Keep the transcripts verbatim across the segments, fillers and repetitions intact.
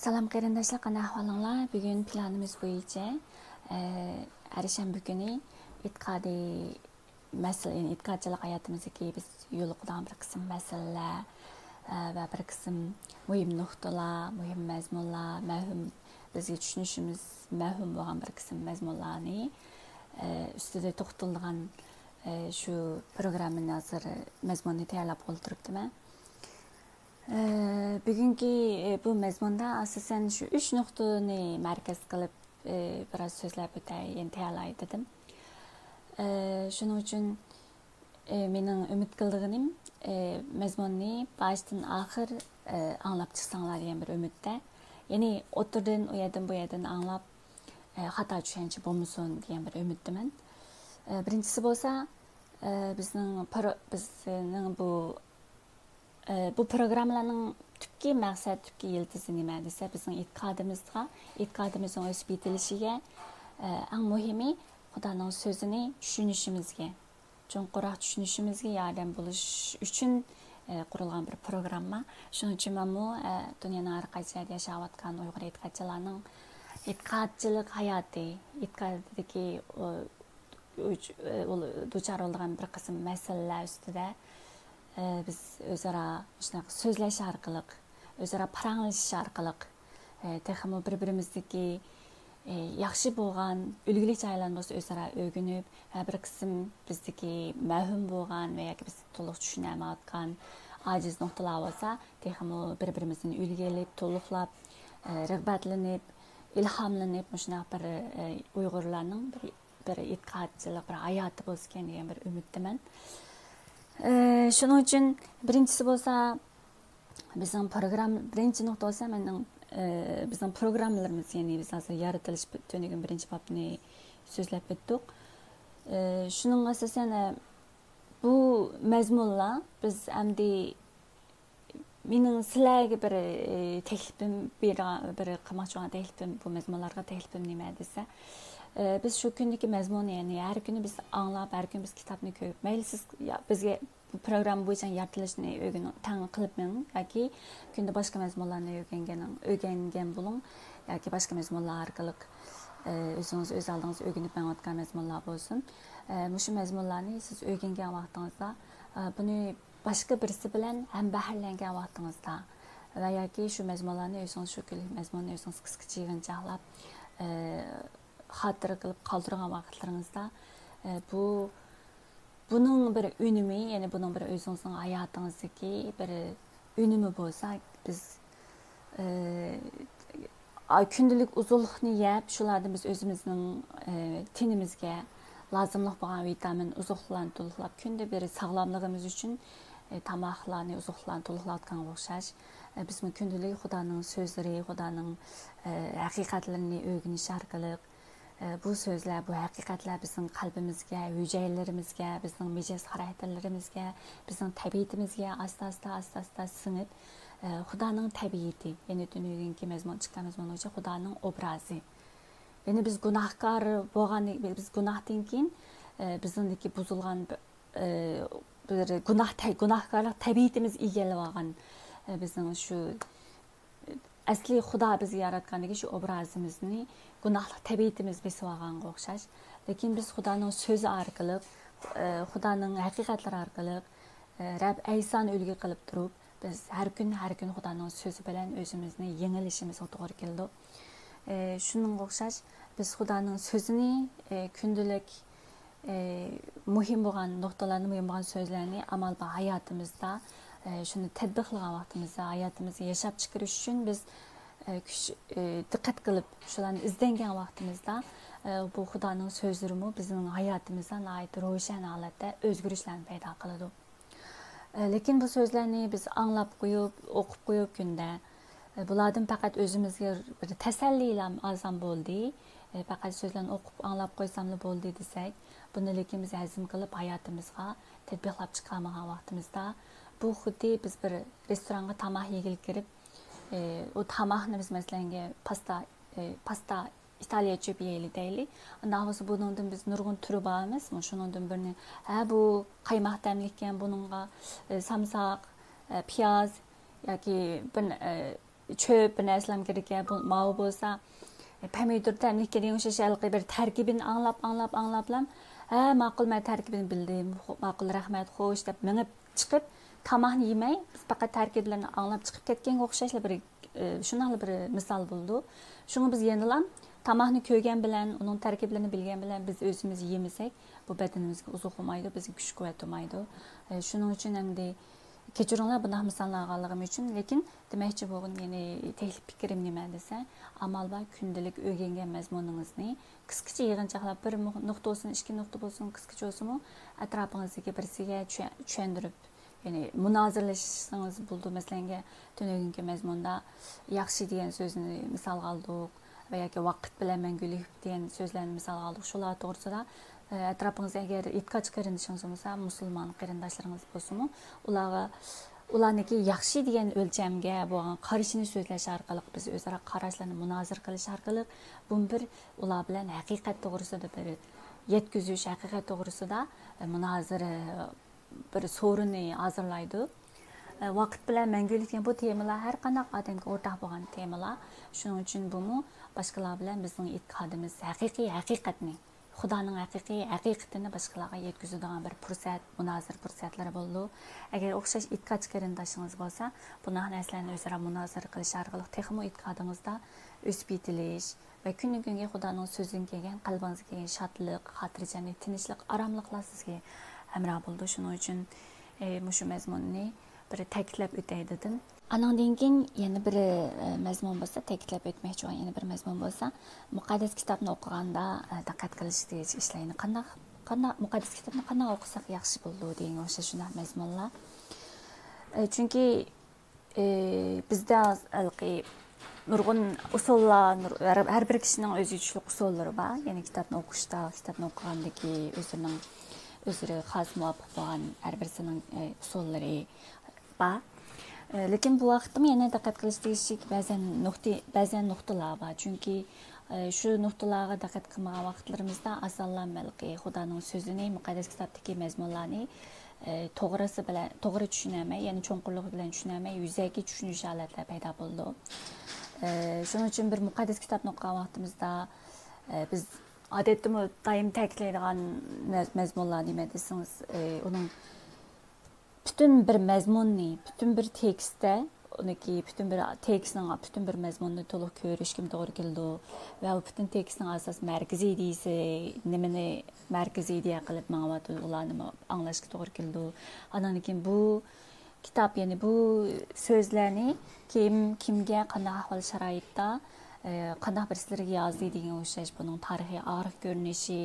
سالام قېرىنداشلار، قانداق ئەھۋالىڭلار؟ بۈگۈن پىلانىمىز بويىچە، ئە، ھەرشەنبە كۈنى ئېتىقادىي مەسىلە، يەنى ئېتىقادچىلىق ھاياتىمىزدىكى بىز يولۇقىدىغان بىر قىسىم مەسىلىلەر، ئە، ۋە بىر قىسىم مۇھىم نۇقتىلار، مۇھىم مەزمۇنلار، مەۋھۇم، بىزگە چۈشىنىشىمىز مەۋھۇم بولغان بىر قىسىم مەزمۇنلارنى، ئە، ئۈستىدە توختىلىدىغان، ئە، شۇ پروگراممىنى ھازىر مەزمۇننى تەييارلاپ ئولتۇرۇپتىمەن. ئە، بۈگۈنكى، ئە، بۇ مەزمۇندا ئاساسەن شۇ ئۈچ نۇقتىنى مەركەز قىلىپ، ئە، بىراز سۆزلەپ ئۆتەي، يەنى تەييارلاي دېدىم. ئە، شۇنىڭ ئۈچۈن، ئە، مېنىڭ ئۈمىد قىلىدىغىنىم، ئە، مەزمۇننى باشتىن ئاخىر، ئە، ئاڭلاپ چىقساڭلار دېگەن بىر ئۈمىدتە. يەنى ئوتتۇرىدىن، ئۇ يەردىن، بۇ يەردىن ئاڭلاپ، ئە، خاتا چۈشەنچە بولمىسۇن دېگەن بىر ئۈمىدتىمەن. ئە، بىرىنچىسى بولسا، ئە، بىزنىڭ پرو-، بىزنىڭ بۇ ئە، بۇ پروگراممىلارنىڭ تۈپكى مەقسەت، تۈپكى يىلتىزى نېمە دېسە، بىزنىڭ ئېتىقادىمىزغا، ئېتىقادىمىزنىڭ ئۆسۈپ يېتىلىشىگە، ئە، ئەڭ مۇھىمى خۇدانىڭ سۆزىنى چۈشىنىشىمىزگە، چوڭقۇراق چۈشىنىشىمىزگە ياردەم بولۇش ئۈچۈن، ئە، قۇرۇلغان بىر پروگرامما. شۇنىڭ ئۈچۈن مەنمۇ، ئە، دۇنيانىڭ ھەر قايسى يەردە ياشاۋاتقان ئۇيغۇر ئېتىقادچىلارنىڭ ئېتىقادچىلىق ھاياتى، ئېتىقادىدىكى، ئۇ، ئۇچ-، ئۇ، دۇچار بولىدىغان بىر قىسىم مەسىلىلەر ئۈستىدە، ئە، بىز ئۆزئارا مۇشۇنداق سۆزلەش ئارقىلىق، ئۆزئارا پاراڭلىشىش ئارقىلىق، ئە، تېخىمۇ بىر-بىرىمىزدىكى، ئە، ياخشى بولغان ئۈلگىلىك جايلارنى بولسا ئۆزئارا ئۆگىنىپ، ھە، بىر قىسىم بىزدىكى مەۋھۇم بولغان ۋە ياكى بىز تولۇق چۈشىنەلمەيۋاتقان ئاجىز نۇقتىلار بولسا، تېخىمۇ بىر-بىرىمىزدىن ئۈلگە ئېلىپ، تولۇقلاپ، ئە، رىغبەتلىنىپ، ئىلھاملىنىپ، مۇشۇنداق بىر، ئە، ئۇيغۇرلارنىڭ بىر بىر ئېتىقادچىلىق، بىر ھاياتى بولسىكەن دېگەن بىر ئۈمىدتىمەن. ئى، شۇنىڭ ئۈچۈن بىرىنچىسى بولسا، بىزنىڭ پروگرام، بىرىنچى نۇقتا بولسا، مېنىڭ، ئى، بىزنىڭ پروگراممىلىرىمىز، يەنى بىز ھازىر يارىتىلىش تۈنۈگۈن بىرىنچى بابنى سۆزلەپ ئۆتتۇق. ئى، شۇنىڭغا ئاساسەن، ئە، بۇ مەزمۇنلار بىز ئەمدى مېنىڭ سىلەرگە بىر، ئى، تەكلىپىم، بىر، بىر قىلماقچى بولغان تەكلىپىم، بۇ مەزمۇنلارغا تەكلىپىم نېمە دېسە، ئى، بىز شۇ كۈندىكى مەزمۇننى، يەنى ھەر كۈنى بىز ئاڭلاپ، ھەر كۈنى بىز كىتابنى كۆرۈپ، مەيلى سىز يا-، بىزگە بۇ پروگرامما بويىچە يارىتىلىشنى ئۆگىنىڭ، تەڭ قىلىپ مېڭىڭ ياكى كۈندە باشقا مەزمۇنلارنى ئۆگەنگەن، ئۆگەنگەن بولۇڭ ياكى باشقا مەزمۇنلار ئارقىلىق، ئى، ئۆزىڭىز ئۆز ئالدىڭىزدا ئۆگىنىپ مېڭىۋاتقان مەزمۇنلار بولسۇن. ئى، مۇشۇ مەزمۇنلارنى سىز ئۆگەنگەن ۋاقتىڭىزدا، ئى، بۇنى باشقا بىرسى بىلەن ھەمبەھىرلەنگەن ۋاقتىڭىزدا ۋە ياكى شۇ مەزمۇنلارنى ئۆزىڭىز، شۇ كۈنلۈك مەزمۇننى ئۆزىڭىز قىسقىچە يىغىنچاقلاپ، ئى، خاتىرە قىلىپ قالدۇرغان ۋاقىتلىرىڭىزدا، ئى، بۇ، بۇنىڭ بىر ئۈنۈمى، يەنى بۇنىڭ بىر ئۆزىڭىزنىڭ ھاياتىڭىزدىكى بىر ئۈنۈمى بولسا، بىز، ئى، ئا، كۈندىلىك ئوزۇقلۇقنى يەپ، شۇلاردىن بىز ئۆزىمىزنىڭ، ئى، تېنىمىزگە لازىملىق بولغان ۋىتامىن، ئوزۇقلۇقلارنى تولۇقلاپ، كۈندە بىر ساغلاملىقىمىز ئۈچۈن، ئى، تاماقلارنى، ئوزۇقلۇقلارنى تولۇقلاۋاتقانغا ئوخشاش، ئى، بىزمۇ كۈندىلىك خۇدانىڭ سۆزلىرى، خۇدانىڭ، ئى، ھەقىقەتلىرىنى ئۆگىنىش ئارقىلىق، ئى، بۇ سۆزلەر، بۇ ھەقىقەتلەر بىزنىڭ قەلبىمىزگە، ھۈجەيرىلىرىمىزگە، بىزنىڭ مىجەز خاراكتېرلىرىمىزگە، بىزنىڭ تەبىئىتىمىزگە ئاستا-ئاستا، ئاستا-ئاستا سىڭىپ، ئى، خۇدانىڭ تەبىئىتى، يەنى تۈنۈگۈنكى مەزمۇن، چىققان مەزمۇن بويىچە خۇدانىڭ ئوبرازى. يەنى بىز گۇناھكار بولغان، بىز گۇناھتىن كېيىن، ئى، بىزنىڭدىكى بۇزۇلغان، ئى، بىر گۇناھ تە-، گۇناھكارلىق تەبىئىتىمىز ئىگىلەپ ئالغان، ئى، بىزنىڭ شۇ ئەسلى خۇدا بىزگە ياراتقاندىكى شۇ ئوبرازىمىزنى گۇناھلىق تەبىئىتىمىز بېسىۋالغانغا ئوخشاش. لېكىن بىز خۇدانىڭ سۆزى ئارقىلىق، ئى، خۇدانىڭ ھەقىقەتلىرى ئارقىلىق، ئى، رەب ئەيسانى ئۈلگە قىلىپ تۇرۇپ، بىز ھەر كۈن، ھەر كۈن خۇدانىڭ سۆزى بىلەن ئۆزىمىزنى يېڭىلىشىمىزغا توغرا كېلىدۇ. ئى، شۇنىڭغا ئوخشاش، بىز خۇدانىڭ سۆزىنى، ئى، كۈندىلىك ئى، مۇھىم بولغان نۇقتىلارنى، مۇھىم بولغان سۆزلەرنى ئامال بار ھاياتىمىزدا، ئى، شۇنى تەتبىقلىغان ۋاقتىمىزدا، ھاياتىمىزدا ياشاپ چىقىرىش ئۈچۈن بىز، ئى، كۈچ، ئى، دىققەت قىلىپ شۇلارنى ئىزدەنگەن ۋاقتىمىزدا، ئى، بۇ خۇدانىڭ سۆزلىرىمۇ بىزنىڭ ھاياتىمىزدا ناھايىتى روشەن ھالەتتە ئۆزگىرىشلەرنى پەيدا قىلىدۇ. ئى، لېكىن بۇ سۆزلەرنى بىز ئاڭلاپ قويۇپ، ئوقۇپ قويۇپ كۈندە، ئى، بۇلاردىن پەقەت ئۆزىمىزگە بىر تەسەللىلا ئالسام بولدى، ئى، پەقەت سۆزلەرنى ئوقۇپ، ئاڭلاپ قويساملا بولدى دېسەك، بۇنى لېكىن بىز ھەزىم قىلىپ، ھاياتىمىزغا تەتبىقلاپ چىقالمىغان ۋاقتىمىزدا، بۇ خۇددى بىز بىر رېستورانغا تاماق يېگىلى كىرىپ، ئى، ئۇ تاماقنى بىز، مەسىلەنگە، پاستا، ئى، پاستا ئىتالىيە چۆپى يەيلى دەيلى. ئۇنداق بولسا، بۇنىڭدىن بىز نۇرغۇن تۈرى بار ئەمەسمۇ؟ شۇنىڭدىن بىرنى، ھە، بۇ قايماق تەملىككەن، بۇنىڭغا، ئى، سامساق، ئى، پىياز ياكى بىر، ئى، چۆپ بىر نەرسىلەرمۇ كىرىدىكەن. بۇ، ماۋۇ بولسا، ئە، پەمىدۇر تەملىككە دېگەن ئوخشاش ھېلىقى بىر تەركىبىنى ئاڭلاپ، ئاڭلاپ، ئاڭلاپلا، ھە، ماقۇل، مەن تەركىبىنى بىلدىم، خو-، ماقۇل، رەھمەت، خوش دەپ مېڭىپ چىقىپ، تاماقنى يېمەي، بىز پەقەت تەركىبلىرىنى ئاڭلاپ چىقىپ كەتكەنگە ئوخشاشلا بىر، ئە، شۇنداقلا بىر مىسال بولىدۇ. شۇڭا بىز يەنىلا تاماقنى كۆرگەن بىلەن، ئۇنىڭ تەركىبلىرىنى بىلگەن بىلەن بىز ئۆزىمىز يېمىسەك، بۇ بەدىنىمىزگە ئوزۇق بولمايدۇ، بىزگە كۈچ-قۇۋۋەت بولمايدۇ. ئە، شۇنىڭ ئۈچۈن ئەمدى كەچۈرۈڭلار بۇنداق مىسالنى ئالغانلىقىم ئۈچۈن، لېكىن دېمەكچى بولغىنىم، يەنى تەكلىپ پىكرىم نېمە دېسە، ئامال بار كۈندىلىك ئۆگەنگەن مەزمۇنىڭىزنى قىسقىچە يىغىنچاقلاپ، بىر مۇ-، نۇقتا بولسۇن، ئىككى نۇقتا بولسۇن، قىسقىچە بولسىمۇ، ئەتراپىڭىزدىكى بىرسىگە چۈشە-، چۈشەندۈرۈپ، يەنى مۇنازىرىلىشىڭىز بولىدۇ. مەسىلەنگە، تۈنۈگۈنكى مەزمۇندا ياخشى دېگەن سۆزنى مىسالغا ئالدۇق ۋە ياكى ۋاقىت بىلەن مەڭگۈلۈك دېگەن سۆزلەرنى مىسالغا ئالدۇق. شۇلار توغرىسىدا، ئە، ئەتراپىڭىزدا ئەگەر ئېتىقادچى قېرىندىشىڭىز بولمىسا، مۇسۇلمان قېرىنداشلىرىڭىز بولسىمۇ، ئۇلارغا، ئۇلارنىڭكى ياخشى دېگەن ئۆلچەمگە بولغان قارىشىنى سۆزلەش ئارقىلىق، بىز ئۆزئارا قاراشلارنى مۇنازىرە قىلىش ئارقىلىق، بۇنى بىر ئۇلار بىلەن ھەقىقەت توغرىسىدا بىر يەتكۈزۈش، ھەقىقەت توغرىسىدا، ئە، مۇنازىرە، بىر سورۇننى ھازىرلايدۇ. ئە، ۋاقىت بىلەن مەڭگۈلۈك دېگەن بۇ تېمىلار ھەر قانداق ئادەمگە ئورتاق بولغان تېمىلار. شۇنىڭ ئۈچۈن بۇمۇ باشقىلار بىلەن بىزنىڭ ئېتىقادىمىز ھەقىقىي ھەقىقەتنى، خۇدانىڭ ھەقىقىي ھەقىقىتىنى باشقىلارغا يەتكۈزىدىغان بىر پۇرسەت، مۇنازىرە پۇرسەتلىرى بولىدۇ. ئەگەر ئوخشاش ئېتىقادچى قېرىنداشىڭىز بولسا، بۇنداق نەرسىلەرنى ئۆزئارا مۇنازىرە قىلىش ئارقىلىق تېخىمۇ ئېتىقادىڭىزدا ئۆسۈپ يېتىلىش، ۋە كۈندىن كۈنگە خۇدانىڭ سۆزىدىن كەلگەن قەلبىڭىزگە كەلگەن شادلىق، خاتىرجەملىك، تىنچلىق، ئاراملىقلار سىزگە ھەمراھ بولىدۇ. شۇنىڭ ئۈچۈن، ئى، مۇشۇ مەزمۇننى بىر تەكىتلەپ ئۆتەي دېدىم. ئانىڭدىن كېيىن يەنە بىر، ئى، مەزمۇن بولسا، تەكىتلەپ ئۆتمەكچى بولغان يەنە بىر مەزمۇن بولسا، مۇقەددەس كىتابنى ئوقۇغاندا، ئى، دىققەت قىلىش دېگۈدەك ئىشلارنى قانداق، قانداق، مۇقەددەس كىتابنى قانداق ئوقۇساق ياخشى بولىدۇ دېگەنگە ئوخشاش شۇنداق مەزمۇنلار. ئى، چۈنكى ئى، بىزدە ھېلىقى نۇرغۇن ئۇسۇللار، نۇر-، ھەر، ھەر بىر كىشىنىڭ ئۆزىگە چۈشلۈك ئۇسۇللىرى بار. يەنى كىتابنى ئوقۇشتا، كىتابنى ئوقۇغاندىكى ئۆزىنىڭ، ئۆزلىرىگە خاس مۇۋاپىق بولغان ھەر بىرسىنىڭ، ئى، ئۇسۇللىرى بار. ئى، لېكىن بۇ ۋاقىتتىمۇ يەنە دىققەت قىلىش تېگىشلىك بەزەن نۇقتى-، بەزەن نۇقتىلار بار. چۈنكى، ئى، شۇ نۇقتىلارغا دىققەت قىلمىغان ۋاقىتلىرىمىزدا ئاسانلا ھېلىقى خۇدانىڭ سۆزىنى، مۇقەددەس كىتابتىكى مەزمۇنلارنى ئى، توغرىسى بىلەن، توغرا چۈشىنەلمەي، يەنى چوڭقۇرلۇقى بىلەن چۈشىنەلمەي، يۈزەكى چۈشىنىش ھالەتلەر پەيدا بولىدۇ. ئى، شۇنىڭ ئۈچۈن بىر مۇقەددەس كىتابنى ئوقۇغان ۋاقتىمىزدا، ئى، بىز ئادەتتىمۇ دائىم تەكىتلەيدىغان مەز-، مەزمۇنلار نېمە دېسىڭىز، ئى، ئۇنىڭ پۈتۈن بىر مەزمۇننى، پۈتۈن بىر تېكىستتە، ئۇنىڭكى پۈتۈن بىر تېكىستنىڭ، پۈتۈن بىر مەزمۇنىنى تولۇق كۆرۈشكىمۇ توغرا كېلىدۇ ۋە پۈتۈن تېكىستنىڭ ئاساس مەركىزىي ئىدىيىسى نېمىنى مەركىزىي ئىدىيە قىلىپ ماڭىۋاتىدۇ، ئۇلارنىمۇ ئاڭلاشقا توغرا كېلىدۇ. ئانان كېيىن بۇ كىتاب، يەنى بۇ سۆزلەرنى كىم، كىمگە، قانداق ئەھۋال شارائىتتا، ئى، قانداق بىرسىلىرىگە يازدى دېگەنگە ئوخشاش بۇنىڭ تارىخىي ئارقا كۆرۈنۈشى،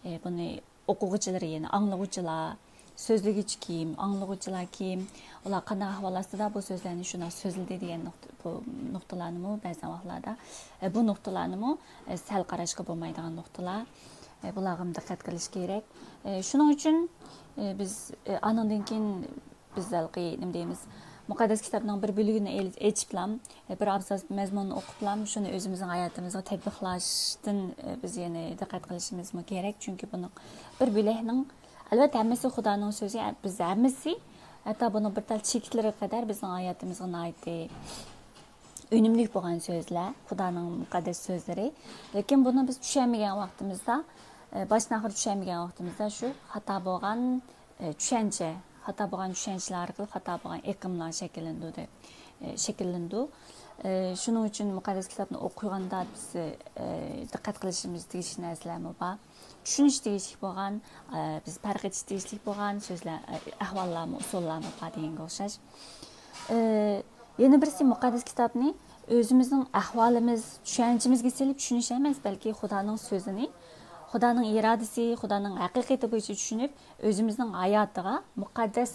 ئى، بۇنى ئوقۇغۇچىلىرى، يەنى ئاڭلىغۇچىلار، سۆزلىگۈچى كىم، ئاڭلىغۇچىلار كىم، ئۇلار قانداق ئەھۋال ئاستىدا بۇ سۆزلەرنى شۇنداق سۆزلىدى دېگەن نۇقتا، بۇ نۇقتىلارنىمۇ بەزى ۋاقىتلاردا، ئە، بۇ نۇقتىلارنىمۇ، ئە، سەل قاراشقا بولمايدىغان نۇقتىلار. ئە، بۇلارغىمۇ دىققەت قىلىش كېرەك. ئە، شۇنىڭ ئۈچۈن، ئە، بىز، ئە، ئانىڭدىن كېيىن بىز ھېلىقى نېمە دەيمىز، مۇقەددەس كىتابنىڭ بىر بۆلۈگىنى ئېل-، ئېچىپلا، بىر ئابزاس مەزمۇننى ئوقۇپلا، شۇنى ئۆزىمىزنىڭ ھاياتىمىزغا تەتبىقلاشتىن، بىز يەنە دىققەت قىلىشىمىزمۇ كېرەك. چۈنكى بۇنىڭ بىر بۆلەكنىڭ، ئەلۋەتتە، ھەممىسى خۇدانىڭ سۆزى، بىز ھەممىسى، ھەتتا بۇنىڭ بىر تال چېكىتلىرىگە قەدەر بىزنىڭ ھاياتىمىزغا ناھايىتى ئۈنۈملۈك بولغان سۆزلەر، خۇدانىڭ مۇقەددەس سۆزلىرى. لېكىن بۇنى بىز چۈشەنمىگەن ۋاقتىمىزدا، باشتىن ئاخىر چۈشەنمىگەن ۋاقتىمىزدا شۇ خاتا بولغان ئى، چۈشەنچە، خاتا بولغان چۈشەنچىلەر ئارقىلىق خاتا بولغان ئېقىملار شەكىللىنىدۇ، دەپ، ئى، شەكىللىنىدۇ. ئى، شۇنىڭ ئۈچۈن مۇقەددەس كىتابنى ئوقۇغاندا بىز، ئى، دىققەت قىلىشىمىز تېگىشلىك نەرسىلەرمۇ بار. چۈشىنىش تېگىشلىك بولغان، ئى، بىز پەرق ئېتىش تېگىشلىك بولغان سۆزلەر، ئى، ئەھۋاللارمۇ، ئۇسۇللارمۇ بار دېگەنگە ئوخشاش. ئى، يەنە بىرسى، مۇقەددەس كىتابنى ئۆزىمىزنىڭ ئەھۋالىمىز، چۈشەنچىمىزگە سېلىپ چۈشىنىش ئەمەس، بەلكى خۇدانىڭ سۆزىنى، خۇدانىڭ ئىرادىسى، خۇدانىڭ ھەقىقىتى بويىچە چۈشىنىپ، ئۆزىمىزنىڭ ھاياتىغا مۇقەددەس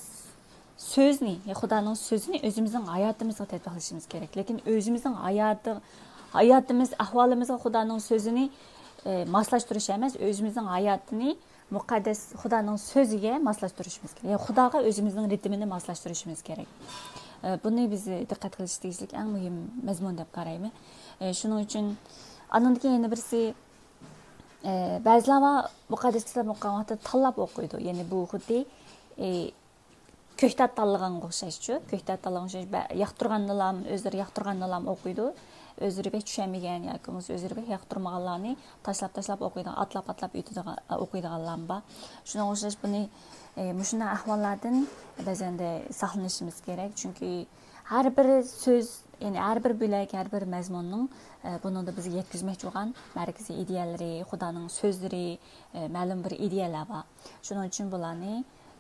سۆزنى، يا خۇدانىڭ سۆزىنى ئۆزىمىزنىڭ ھاياتىمىزغا تەتبىقلىشىمىز كېرەك. لېكىن ئۆزىمىزنىڭ ھاياتى، ھاياتىمىز، ئەھۋالىمىزغا خۇدانىڭ سۆزىنى، ئى، ماسلاشتۇرۇش ئەمەس، ئۆزىمىزنىڭ ھاياتىنى مۇقەددەس خۇدانىڭ سۆزىگە ماسلاشتۇرۇشىمىز كېرەك. يا خۇداغا ئۆزىمىزنىڭ رىتىمىنى ماسلاشتۇرۇشىمىز كېرەك. ئى، بۇنى بىز دىققەت قىلىش تېگىشلىك ئەڭ مۇھىم مەزمۇن دەپ قارايمەن. ئى، شۇنىڭ ئۈچۈن ئانىڭدىن كېيىن يەنە بىرسى، ئى، بەزىلەر بار، مۇقەددەس كىتابنى ئوقۇغان ۋاقتىدا تاللاپ ئوقۇيدۇ. يەنى بۇ خۇددى، ئى، كۆكتات تاللىغانغا ئوخشاشچۇ. كۆكتات تاللىغانغا ئوخشاش، بە-، ياقتۇرغاننىلام، ئۆزلىرى ياقتۇرغاننىلام ئوقۇيدۇ. ئۆزلىرى بەك چۈشەنمىگەن ياكى بولمىسا ئۆزلىرى بەك ياقتۇرمىغانلارنى تاشلاپ، تاشلاپ ئوقۇيدىغان، ئاتلاپ، ئاتلاپ ئۆتىدىغان، ئوقۇيدىغانلارمۇ بار. شۇنىڭغا ئوخشاش بۇنى، ئە، مۇشۇنداق ئەھۋاللاردىن بەزەندە ساقلىنىشىمىز كېرەك. چۈنكى ھەر بىر سۆز، يەنى ھەر بىر بۆلەك، ھەر بىر مەزمۇننىڭ، ئە، بۇنىڭدا بىزگە يەتكۈزمەكچى بولغان مەركىزىي ئىدىيەلىرى، خۇدانىڭ سۆزلىرى، ئە، مەلۇم بىر ئىدىيەلەر بار. شۇنىڭ ئۈچۈن بۇلارنى،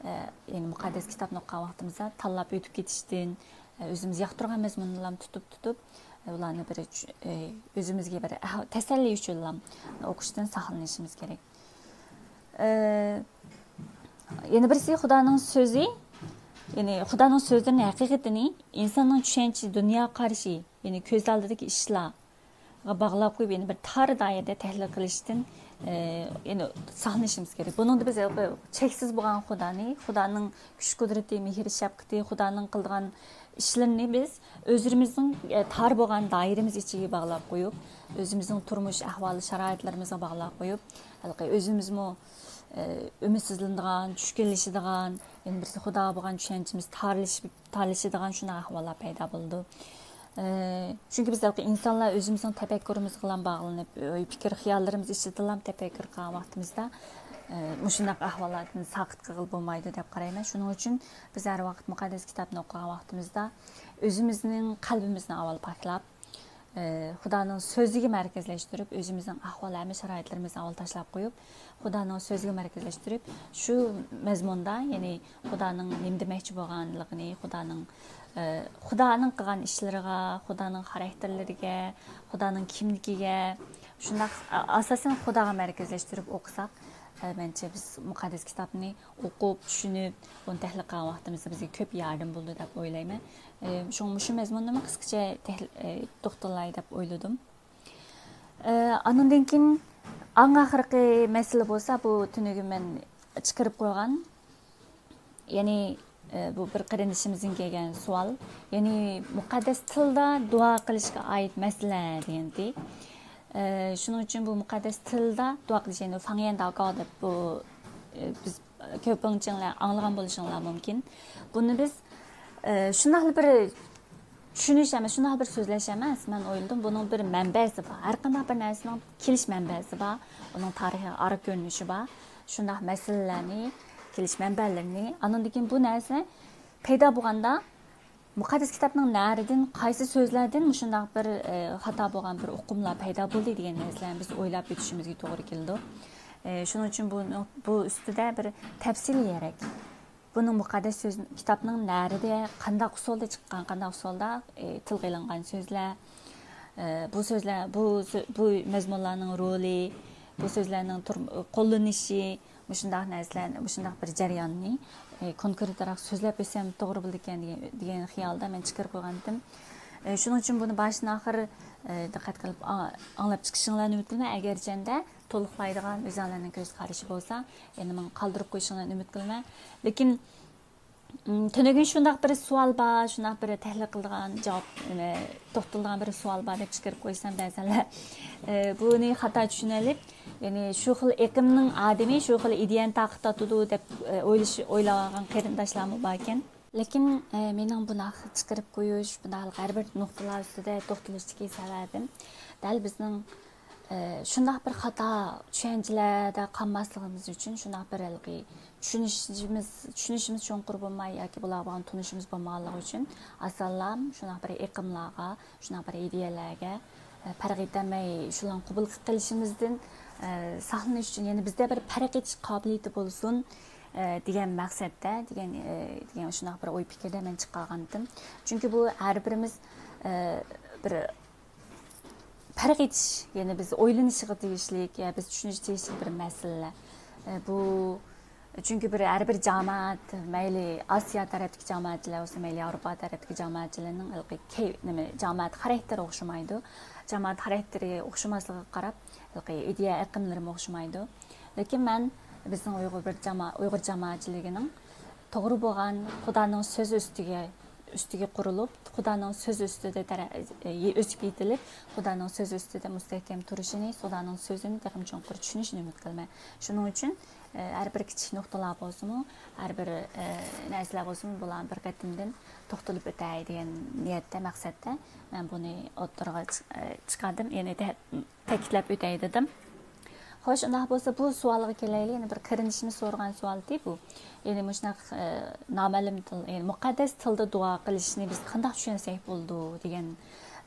ئە، يەنى مۇقەددەس كىتابنى ئوقۇغان ۋاقتىمىزدا تاللاپ ئۆتۈپ كېتىشتىن، ئە، ئۆزىمىز ياقتۇرغان مەزمۇننىلا تۇتۇپ، تۇتۇپ، ئە، بۇلارنى بىر، ئە، ئۆزىمىزگە بىر ئەھ-، تەسەللى ئۈچۈنلا ئوقۇشتىن ساقلىنىشىمىز كېرەك. ئە، يەنە بىرسى خۇدانىڭ سۆزى، يەنى خۇدانىڭ سۆزلىرىنىڭ ھەقىقىتىنى ئىنساننىڭ چۈشەنچە، دۇنيا قارىشى، يەنى كۆز ئالدىدىكى ئىشلارغا باغلاپ قويۇپ، يەنە بىر تار دائىرىدە تەھلىل قىلىشتىن، ئە، يەنە ساقلىنىشىمىز كېرەك. بۇنىڭدا بىز چەكسىز بولغان خۇدانى، خۇدانىڭ كۈچ-قۇدرىتى، مېھىر-شەپقىتى، خۇدانىڭ قىلىدىغان ئىشلىرىنى بىز ئۆزىمىزنىڭ، ئە، تار بولغان دائىرىمىز ئىچىگە باغلاپ قويۇپ، ئۆزىمىزنىڭ تۇرمۇش ئەھۋالى، شارائىتلىرىمىزغا باغلاپ قويۇپ، ھېلىقى ئۆزىمىزمۇ، ئە، ئۈمىدسىزلىنىدىغان، چۈشكۈنلىشىدىغان، يەنە بىرسى خۇداغا بولغان چۈشەنچىمىز تارلىشىپ، تارلىشىدىغان شۇنداق ئەھۋاللار پەيدا بولىدۇ. ئە، چۈنكى بىز ھېلىقى ئىنسانلار ئۆزىمىزنىڭ تەپەككۇرىمىزغىلا باغلىنىپ، ئوي-پىكىر، خىياللىرىمىز ئىچىدىلا تەپەككۇر قىلغان ۋاقتىمىزدا، ئە، مۇشۇنداق ئەھۋاللاردىن ساقىت قىلغىلى بولمايدۇ دەپ قارايمەن. شۇنىڭ ئۈچۈن بىز ھەر ۋاقىت مۇقەددەس كىتابنى ئوقۇغان ۋاقتىمىزدا ئۆزىمىزنىڭ قەلبىمىزنى ئاۋۋال پاكلاپ، ئى، خۇدانىڭ سۆزىگە مەركەزلەشتۈرۈپ، ئۆزىمىزنىڭ ئەھۋال، ھەممە شارائىتلىرىمىزنى ئاۋۋال تاشلاپ قويۇپ، خۇدانىڭ سۆزىگە مەركەزلەشتۈرۈپ، شۇ مەزمۇندا، يەنى خۇدانىڭ نېمە دېمەكچى بولغانلىقىنى، خۇدانىڭ، ئى، خۇدانىڭ قىلغان ئىشلىرىغا، خۇدانىڭ خاراكتېرلىرىگە، خۇدانىڭ كىملىكىگە، شۇنداق، ئا-، ئاساسەن خۇداغا مەركەزلەشتۈرۈپ ئوقۇساق، ئە، مەنچە بىز مۇقەددەس كىتابنى ئوقۇپ، چۈشىنىپ، ئۇنى تەھلىل قىلغان ۋاقتىمىزدا بىزگە كۆپ ياردەم بولىدۇ دەپ ئويلايمەن. ئە، شۇڭا مۇشۇ مەزمۇننىمۇ قىسقىچە تەھلىل، ئە، توختىلاي دەپ ئويلىدىم. ئە، ئانىڭدىن كېيىن ئەڭ ئاخىرقى مەسىلە بولسا، بۇ تۈنۈگۈن مەن چىقىرىپ قويغان، يەنى، ئە، بۇ بىر قېرىندىشىمىزدىن كەلگەن سوئال. يەنى مۇقەددەس تىلدا دۇئا قىلىشقا ئائىت مەسىلە دېگەنتى. ئە، شۇنىڭ ئۈچۈن بۇ مۇقەددەس تىلدا دۇئا قىلىش، يەنى فاڭيەن داگاۋ دەپ بۇ، ئە، بىز كۆپىنچىڭلار ئاڭلىغان بولۇشۇڭلار مۇمكىن. بۇنى بىز، ئە، شۇنداقلا بىر چۈشىنىش ئەمەس، شۇنداق بىر سۆزلەش ئەمەس. مەن ئويلىدىم، بۇنىڭ بىر مەنبەسى بار. ھەر قانداق بىر نەرسىنىڭ كېلىش مەنبەسى بار. ئۇنىڭ تارىخىي ئارقا كۆرۈنۈشى بار. شۇنداق مەسىلىلەرنى، كېلىش مەنبەلىرىنى، ئاندىن كېيىن بۇ نەرسە پەيدا بولغاندا، مۇقەددەس كىتابنىڭ نەرىدىن، قايسى سۆزلەردىن مۇشۇنداق بىر، ئە، خاتا بولغان بىر ئۇقۇملار پەيدا بولدى دېگەن نەرسىلەرنى بىز ئويلاپ ئۆتۈشىمىزگە توغرا كېلىدۇ. ئە، شۇنىڭ ئۈچۈن بۇ، بۇ ئۈستىدە بىر تەپسىلىي دېرەك. بۇنىڭ مۇقەددەس سۆز، كىتابنىڭ نەرىدە، قانداق ئۇسۇلدا چىققان، قانداق ئۇسۇلدا، ئى، تىلغا ئېلىنغان سۆزلەر، ئى، بۇ سۆزلەر، بۇ سۆ-، بۇ مەزمۇنلارنىڭ رولى، بۇ سۆزلەرنىڭ تۇر-، قوللىنىشى، مۇشۇنداق نەرسىلەر، مۇشۇنداق بىر جەرياننى، ئى، كونكرېتراق سۆزلەپ ئۆتسەم توغرا بولىدىكەن دېگەن، دېگەن خىيالدا مەن چىقىرىپ قويغانتىم. ئى، شۇنىڭ ئۈچۈن بۇنى باشتىن ئاخىر، ئى، دىققەت قىلىپ ئاڭ-، ئاڭلاپ چىقىشىڭلارنى ئۈمىد قىلىمەن. ئەگەر جەندە تولۇقلايدىغان ئۆزۈڭلارنىڭ كۆز قارىشى بولسا، يەنە ماڭا قالدۇرۇپ قويۇشۇڭلارنى ئۈمىد قىلىمەن. لېكىن، م، تۈنۈگۈن شۇنداق بىر سوئال بار، شۇنداق بىر تەھلىل قىلىدىغان جاۋاب، نېمە، توختىلىدىغان بىر سوئال بار دەپ چىقىرىپ قويسام، بەزەنلەر، ئە، بۇنى خاتا چۈشىنەلىپ، يەنى شۇ خىل ئېقىمنىڭ ئادىمى شۇ خىل ئىدىيەنى تارقىتىۋاتىدۇ دەپ، ئە، ئويلىشى، ئويلاۋالغان قېرىنداشلارمۇ باركەن. لېكىن، ئە، مېنىڭ بۇنداق چىقىرىپ قويۇش، بۇنداق ھەر بىر نۇقتىلار ئۈستىدە توختىلىشتىكى سەۋەبىم دەل بىزنىڭ، ئە، شۇنداق بىر خاتا چۈشەنچىلەردە قالماسلىقىمىز ئۈچۈن، شۇنداق بىر ھېلىقى چۈشىنىشىمىز، چۈشىنىشىمىز چوڭقۇر بولماي ياكى بۇلارغا بولغان تونۇشىمىز بولمىغانلىقى ئۈچۈن، ئاسانلا شۇنداق بىر ئېقىملارغا، شۇنداق بىر ئىدىيەلەرگە، ئە، پەرق ئېتەلمەي، شۇلارنى قوبۇل قىلىشىمىزدىن، ئە، ساقلىنىش ئۈچۈن، يەنى بىزدە بىر پەرق ئېتىش قابىلىيىتى بولسۇن، ئە، دېگەن مەقسەتتە، دېگەن، ئە، دېگەن شۇنداق بىر ئوي پىكىردە مەن چىققانتىم. چۈنكى بۇ ھەر بىرىمىز، ئە، بىر پەرق ئېتىش، يەنى بىز ئويلىنىشىغا تېگىشلىك، يا بىز چۈشىنىشى تېگىشلىك بىر مەسىلىلەر. ئە، بۇ، چۈنكى بىر، ھەر بىر جامائەت، مەيلى ئاسىيا تەرەپتىكى جامائەتچىلەر بولسۇن، مەيلى ياۋروپا تەرەپتىكى جامائەتچىلەرنىڭ ھېلىقى كەي-، نېمە، جامائەت خاراكتېرى ئوخشىمايدۇ. جامائەت خاراكتېرى ئوخشىماسلىقىغا قاراپ، ھېلىقى ئىدىيە ئېقىملىرىمۇ ئوخشىمايدۇ. لېكىن مەن بىزنىڭ ئۇيغۇر بىر جاما-، ئۇيغۇر جامائەتچىلىكىنىڭ توغرا بولغان خۇدانىڭ سۆزى ئۈستىگە ئۈستىگە قۇرۇلۇپ، خۇدانىڭ سۆزى ئۈستىدە تەرە-، ئۆسۈپ يېتىلىپ، خۇدانىڭ سۆزى ئۈستىدە مۇستەھكەم تۇرۇشىنى، خۇدانىڭ سۆزىنى تېخىمۇ چوڭقۇر چۈشىنىشىنى ئۈمىد قىلىمەن. شۇنىڭ ئۈچۈن، ئە، ھەر بىر كىچىك نۇقتىلار بولسىمۇ، ھەر بىر، ئە، نەرسىلەر بولسىمۇ، بۇلارنى بىر قېتىمدىن توختىلىپ ئۆتەي دېگەن نىيەتتە، مەقسەتتە مەن بۇنى ئوتتۇرىغا چىق-، ئە، چىقاردىم. يەنى تە-، تەكىتلەپ ئۆتەي دېدىم. خوش، ئۇنداق بولسا بۇ سوئالغا كېلەيلى. يەنە بىر قېرىندىشىمىز سورىغان سوئال ئىدى بۇ. يەنى مۇشۇنداق، ئە، نامەلۇم تىل، يەنى مۇقەددەس تىلدا دۇئا قىلىشنى بىز قانداق چۈشەنسەك بولىدۇ دېگەن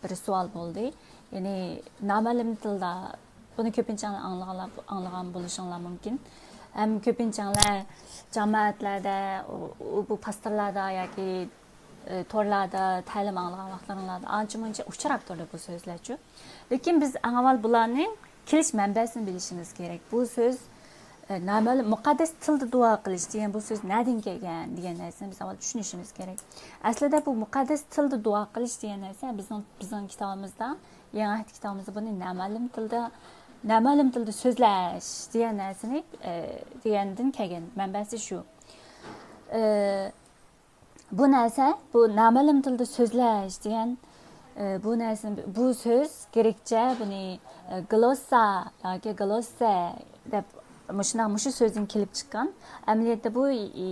بىر سوئال بولدى. يەنى نامەلۇم تىلدا، بۇنى كۆپىنچە ئاڭلىغانلار، ئاڭلىغان بولۇشۇڭلار مۇمكىن. ھەم كۆپىنچەڭلار جامائەتلەردە، ئۇ، ئۇ، بۇ پاستورلاردا ياكى، ئە، تورلاردا تەلىم ئاڭلىغان ۋاقىتلىرىڭلاردا ئانچە مۇنچە ئۇچراپ تۇردى بۇ سۆزلەرچۇ. لېكىن بىز ئەڭ ئاۋۋال بۇلارنىڭ كېلىش مەنبەسىنى بىلىشىمىز كېرەك. بۇ سۆز، ئە، نامەلۇم، مۇقەددەس تىلدا دۇئا قىلىش دېگەن بۇ سۆز نەدىن كەلگەن دېگەن نەرسىنى بىز ئاۋۋال چۈشىنىشىمىز كېرەك. ئەسلىدە بۇ مۇقەددەس تىلدا دۇئا قىلىش دېگەن نەرسە بىزنىڭ، بىزنىڭ كىتابىمىزدا، يېڭى ئەھدى كىتابىمىزدا بۇنى نامەلۇم تىلدا، نامەلۇم تىلدا سۆزلەش دېگەن نەرسىنى، ئە، دېگەندىن كەلگەن، مەنبەسى شۇ. ئە، بۇ نەرسە، بۇ نامەلۇم تىلدا سۆزلەش دېگەن، ئە، بۇ نەرسە، بۇ سۆز گرېكچە بۇنى، ئە، گلوسسا ياكى گلوسسە دەپ مۇشۇنداق، مۇشۇ سۆزدىن كېلىپ چىققان. ئەمەلىيەتتە بۇ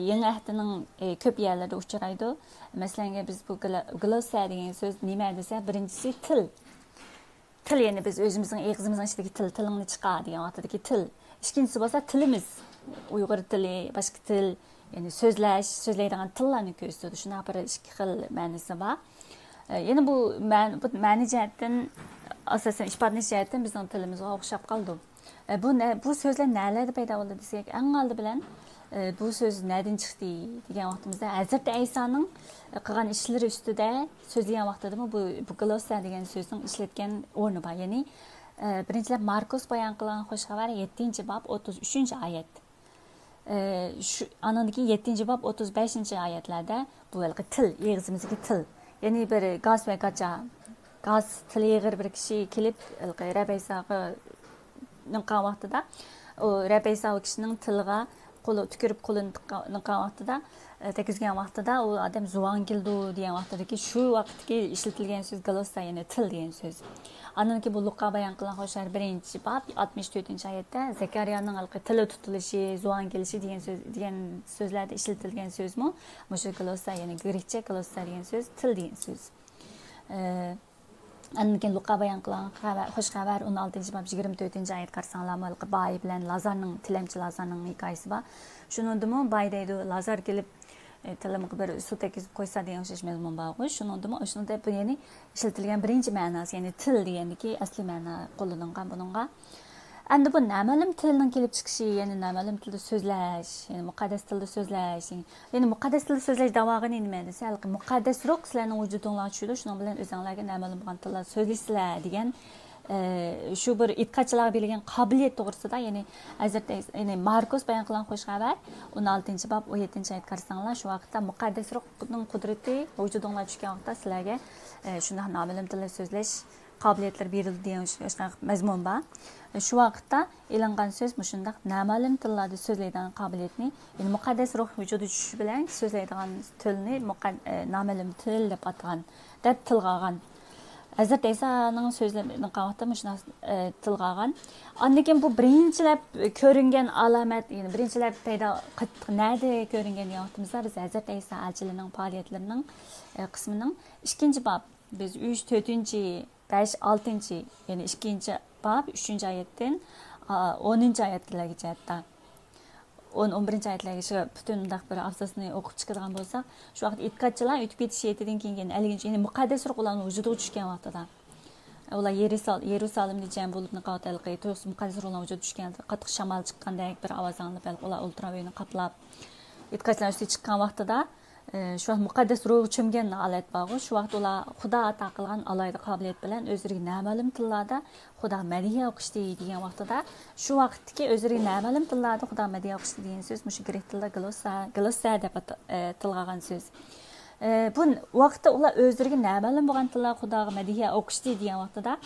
يېڭى ئەھدىنىڭ، ئە، كۆپ يەرلىرىدە ئۇچرايدۇ. مەسىلەن، بىز بۇ گلو-، گلوسسا دېگەن سۆز نېمە دېسە، بىرىنچىسى تىل. تىل، يەنى بىز ئۆزىمىزنىڭ ئېغىزىمىزنىڭ ئىچىدىكى تىل، تىلىڭنى چىقار دېگەن ۋاقتىدىكى تىل. ئىككىنچىسى بولسا تىلىمىز. ئۇيغۇر تىلى، باشقا تىل، يەنى سۆزلەش، سۆزلەيدىغان تىللارنى كۆرسىتىدۇ. شۇنداق بىر ئىككى خىل مەنىسى بار. ئە، يەنە بۇ مەن-، بۇ مەنە جەھەتتىن، ئاساسەن ئىپادىلىنىش جەھەتتىن بىزنىڭ تىلىمىزغا ئوخشاپ قالىدۇ. ئە، بۇ نە-، بۇ سۆزلەر نەلەردە پەيدا بولدى دېسەك، ئەڭ ئالدى بىلەن، ئە، بۇ سۆز نەدىن چىقتى دېگەن ۋاقتىمىزدا، ھەزرىتى ئەيسانىڭ، ئە، قىلغان ئىشلىرى ئۈستىدە سۆزلىگەن ۋاقتىدىمۇ بۇ، بۇ گلوسسا دېگەن سۆزنىڭ ئىشلەتكەن ئورنى بار. يەنى، ئە، بىرىنچىلەپ، ماركوس بايان قىلغان خوش خەۋەر، يەتتىنچى باب، ئوتتۇز ئۈچىنچى ئايەت. ئە، شۇ، ئانىڭدىن كېيىن يەتتىنچى باب، ئوتتۇز بەشىنچى ئايەتلەردە بۇ ھېلىقى تىل، ئېغىزىمىزدىكى تىل. يەنى بىر گاس ۋە گاچا، گاس، تىلى ئېغىر بىر كىشى كېلىپ، ھېلىقى رەببى ئەيساغا نىڭقان ۋاقتىدا، ئۇ رەببى ئەيسا ئۇ كىشىنىڭ تىلىغا قولى، تۈكۈرۈپ قولىنى تىققا-، نىڭقان ۋاقتىدا، ئە، تەگكۈزگەن ۋاقتىدا، ئۇ ئادەم زۇۋان كېلىدۇ دېگەن ۋاقتىدىكى، شۇ ۋاقىتتىكى ئىشلىتىلگەن سۆز گلوسسا، يەنى تىل دېگەن سۆز. ئاندىن كېيىن بۇ لۇقا بايان قىلغان خوش خەۋەر بىرىنچى باب، ئاتمىش تۆتىنچى ئايەتتە زەكەرىيانىڭ ھېلىقى تىلى تۇتۇلۇشى، زۇۋان كېلىشى دېگەن سۆز، دېگەن سۆزلەردە ئىشلىتىلگەن سۆزمۇ مۇشۇ گلوسسا، يەنى گرېكچە گلوسسا دېگەن سۆز، تىل دېگەن سۆز. ئە، ئاندىن كېيىن لۇقا بايان قىلغان خەۋەر، خوش خەۋەر، ئون ئالتىنچى باب، يىگىرمە تۆتىنچى ئايەت قارىساڭلارمۇ، ھېلىقى باي بىلەن لازارنىڭ، تىلەمچى لازارنىڭ ھېكايىسى بار. شۇنىڭدىمۇ باي دەيدۇ، لازار كېلىپ، ئى، تىلىمغا بىر سۇ تەگكۈزۈپ قويسا دېگەن ئوخشاش مەزمۇن بارغۇ. شۇنىڭدىمۇ، شۇنىڭدا بۇ يەنى ئىشلىتىلگەن بىرىنچى مەناسى، يەنى تىل دېگەندىكى ئەسلىي مەنا قوللىنىلغان بۇنىڭغا. ئەمدى بۇ نامەلۇم تىلنىڭ كېلىپ چىقىشى، يەنى نامەلۇم تىلدا سۆزلەش، يەنى مۇقەددەس تىلدا سۆزلەش، يەنى مۇقەددەس تىلدا سۆزلەش دەۋالغىنى نېمە دېسە، ھېلىقى مۇقەددەس روھ سىلەرنىڭ ۋۇجۇدۇڭلارغا چۈشىدۇ، شۇنىڭ بىلەن ئۆزۈڭلارگە نامەلۇم بولغان تىلدا سۆزلەيسىلەر دېگەن، ئە، شۇ بىر ئېتىقادچىلارغا بېرىلگەن قابىلىيەت توغرىسىدا، يەنى ھەزرىتى ئەيس-، يەنى ماركوس بايان قىلغان خوش خەۋەر، ئون ئالتىنچى باب، ئون يەتتىنچى ئايەت قارىساڭلار، شۇ ۋاقىتتا مۇقەددەس روھنىڭ قۇدرىتى ۋۇجۇدۇڭلارغا چۈشكەن ۋاقىتتا سىلەرگە، ئە، شۇنداق نامەلۇم تىلدا سۆزلەش قابىلىيەتلىرى بېرىلدى دېگەن شۇ-، شۇنداق مەزمۇن بار. شۇ ۋاقىتتا ئېلىنغان سۆز مۇشۇنداق نامەلۇم تىللاردا سۆزلەيدىغان قابىلىيەتنى، يەنى مۇقەددەس روھ ۋۇجۇدىغا چۈشۈشى بىلەن سۆزلەيدىغان تىلنى مۇقەد-، ئە، نامەلۇم تىل دەپ ئاتىغان، دەپ تىلغا ئالغان. ھەزرىتى ئەيسانىڭ سۆزلىرىنىڭ ۋاقتىدا مۇشۇنداق، ئە، تىلغا ئالغان. ئاندىن كېيىن بۇ بىرىنچىلەپ كۆرۈنگەن ئالامەت، يەنى بىرىنچىلەپ پەيدا قىلىپ نەدە كۆرۈنگەن دېگەن ۋاقتىمىزدا بىز ھەزرىتى ئەيسا ئەلچىلىرىنىڭ پائالىيەتلىرىنىڭ، ئە، قىسمىنىڭ ئىككىنچى باب، بىز ئۈچ، تۆتىنچى، بەش، ئالتىنچى، يەنى ئىككىنچى باب، ئۈچىنچى ئايەتتىن، ئا، ئونىنچى ئايەتلەرگىچە ھەتتا. ئون، ئون بىرىنچى ئايەتلەرگىچە پۈتۈن مۇنداق بىر ئابزاسنى ئوقۇپ چىقىدىغان بولساق، شۇ ۋاقىت ئېتىقادچىلار ئۆتۈپ كېتىش ھېيتىدىن كېيىن، يەنى ئەللىنچى، يەنى مۇقەددەس روھ ئۇلارنىڭ ۋۇجۇدىغا چۈشكەن ۋاقتىدا. ئۇلار يېرۇسال-، يېرۇسالىمدا جەم بولۇپ، نىقاۋات ھېلىقى تۇيۇقسىز مۇقەددەس روھلارنىڭ ۋۇجۇدىغا چۈشكەن، قاتتىق شامال چىققاندەك بىر ئاۋاز ئاڭلىنىپ، ھېلىقى ئۇلار ئولتۇرغان ئۆينى قاپلاپ، ئېتىقادچىلار ئۈستىگە چىققان ۋاقتىدا، ئى، شۇ مۇقەددەس روھى چۆمگەن ھالەت بارغۇ، شۇ ۋاقىت ئۇلار خۇدا ئاتا قىلغان ئالاھىدە قابىلىيەت بىلەن ئۆزلىرىگە نامەلۇم تىللاردا خۇدا مەدھىيە ئوقۇشتى دېگەن ۋاقتىدا، شۇ ۋاقىتتىكى ئۆزلىرىگە نامەلۇم تىللاردا خۇدا مەدھىيە ئوقۇشتى دېگەن سۆز مۇشۇ گرېك تىلدا گلوسسا، گلوسسا دەپ ئاتا-، ئى، تىلغا ئالغان سۆز. ئى، بۇ ۋاقىتتا ئۇلار ئۆزلىرىگە نامەلۇم بولغان تىللار خۇداغا مەدھىيە ئوقۇشتى دېگەن ۋاقتىدا،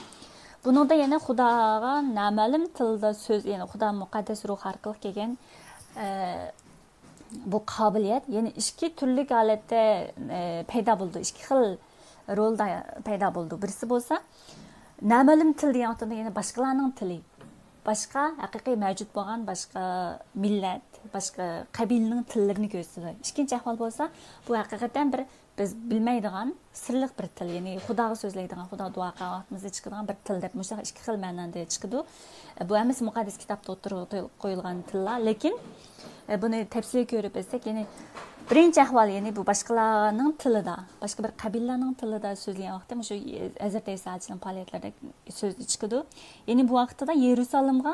بۇنىڭدا يەنە خۇداغا نامەلۇم تىلدا سۆز، يەنى خۇدا مۇقەددەس روھ ئارقىلىق كەلگەن، ئى، بۇ قابىلىيەت يەنە ئىككى تۈرلۈك ھالەتتە، ئە، پەيدا بولىدۇ، ئىككى خىل رولدا پەيدا بولىدۇ. بىرسى بولسا نامەلۇم تىل دېگەن ۋاقتىدا يەنە باشقىلارنىڭ تىلى، باشقا ھەقىقىي مەۋجۇت بولغان باشقا مىللەت، باشقا قەبىلىنىڭ تىللىرىنى كۆرسىتىدۇ. ئىككىنچى ئەھۋال بولسا بۇ ھەقىقەتەن بىر بىز بىلمەيدىغان سىرلىق بىر تىل، يەنى خۇداغا سۆزلەيدىغان، خۇداغا دۇئا قىلغان ۋاقتىمىزدا چىقىدىغان بىر تىل دەپ مۇشۇنداق ئىككى خىل مەنىدە چىقىدۇ. بۇ ھەممىسى مۇقەددەس كىتابتا ئوتتۇرىغا قويۇلغان تىللار، لېكىن بۇنى تەپسىلىي كۆرۈپ ئۆتسەك، يەنى بىرىنچى ئەھۋال، يەنى بۇ باشقىلارنىڭ تىلىدا، باشقا بىر قەبىلىلەرنىڭ تىلىدا سۆزلىگەن ۋاقتى مۇشۇ ھەزرىتى ئەيسا ئەلەيھىسسالام پائالىيەتلىرىدە سۆزدە چىقىدۇ. يەنى بۇ ۋاقىتتا يېرۇسالىمغا،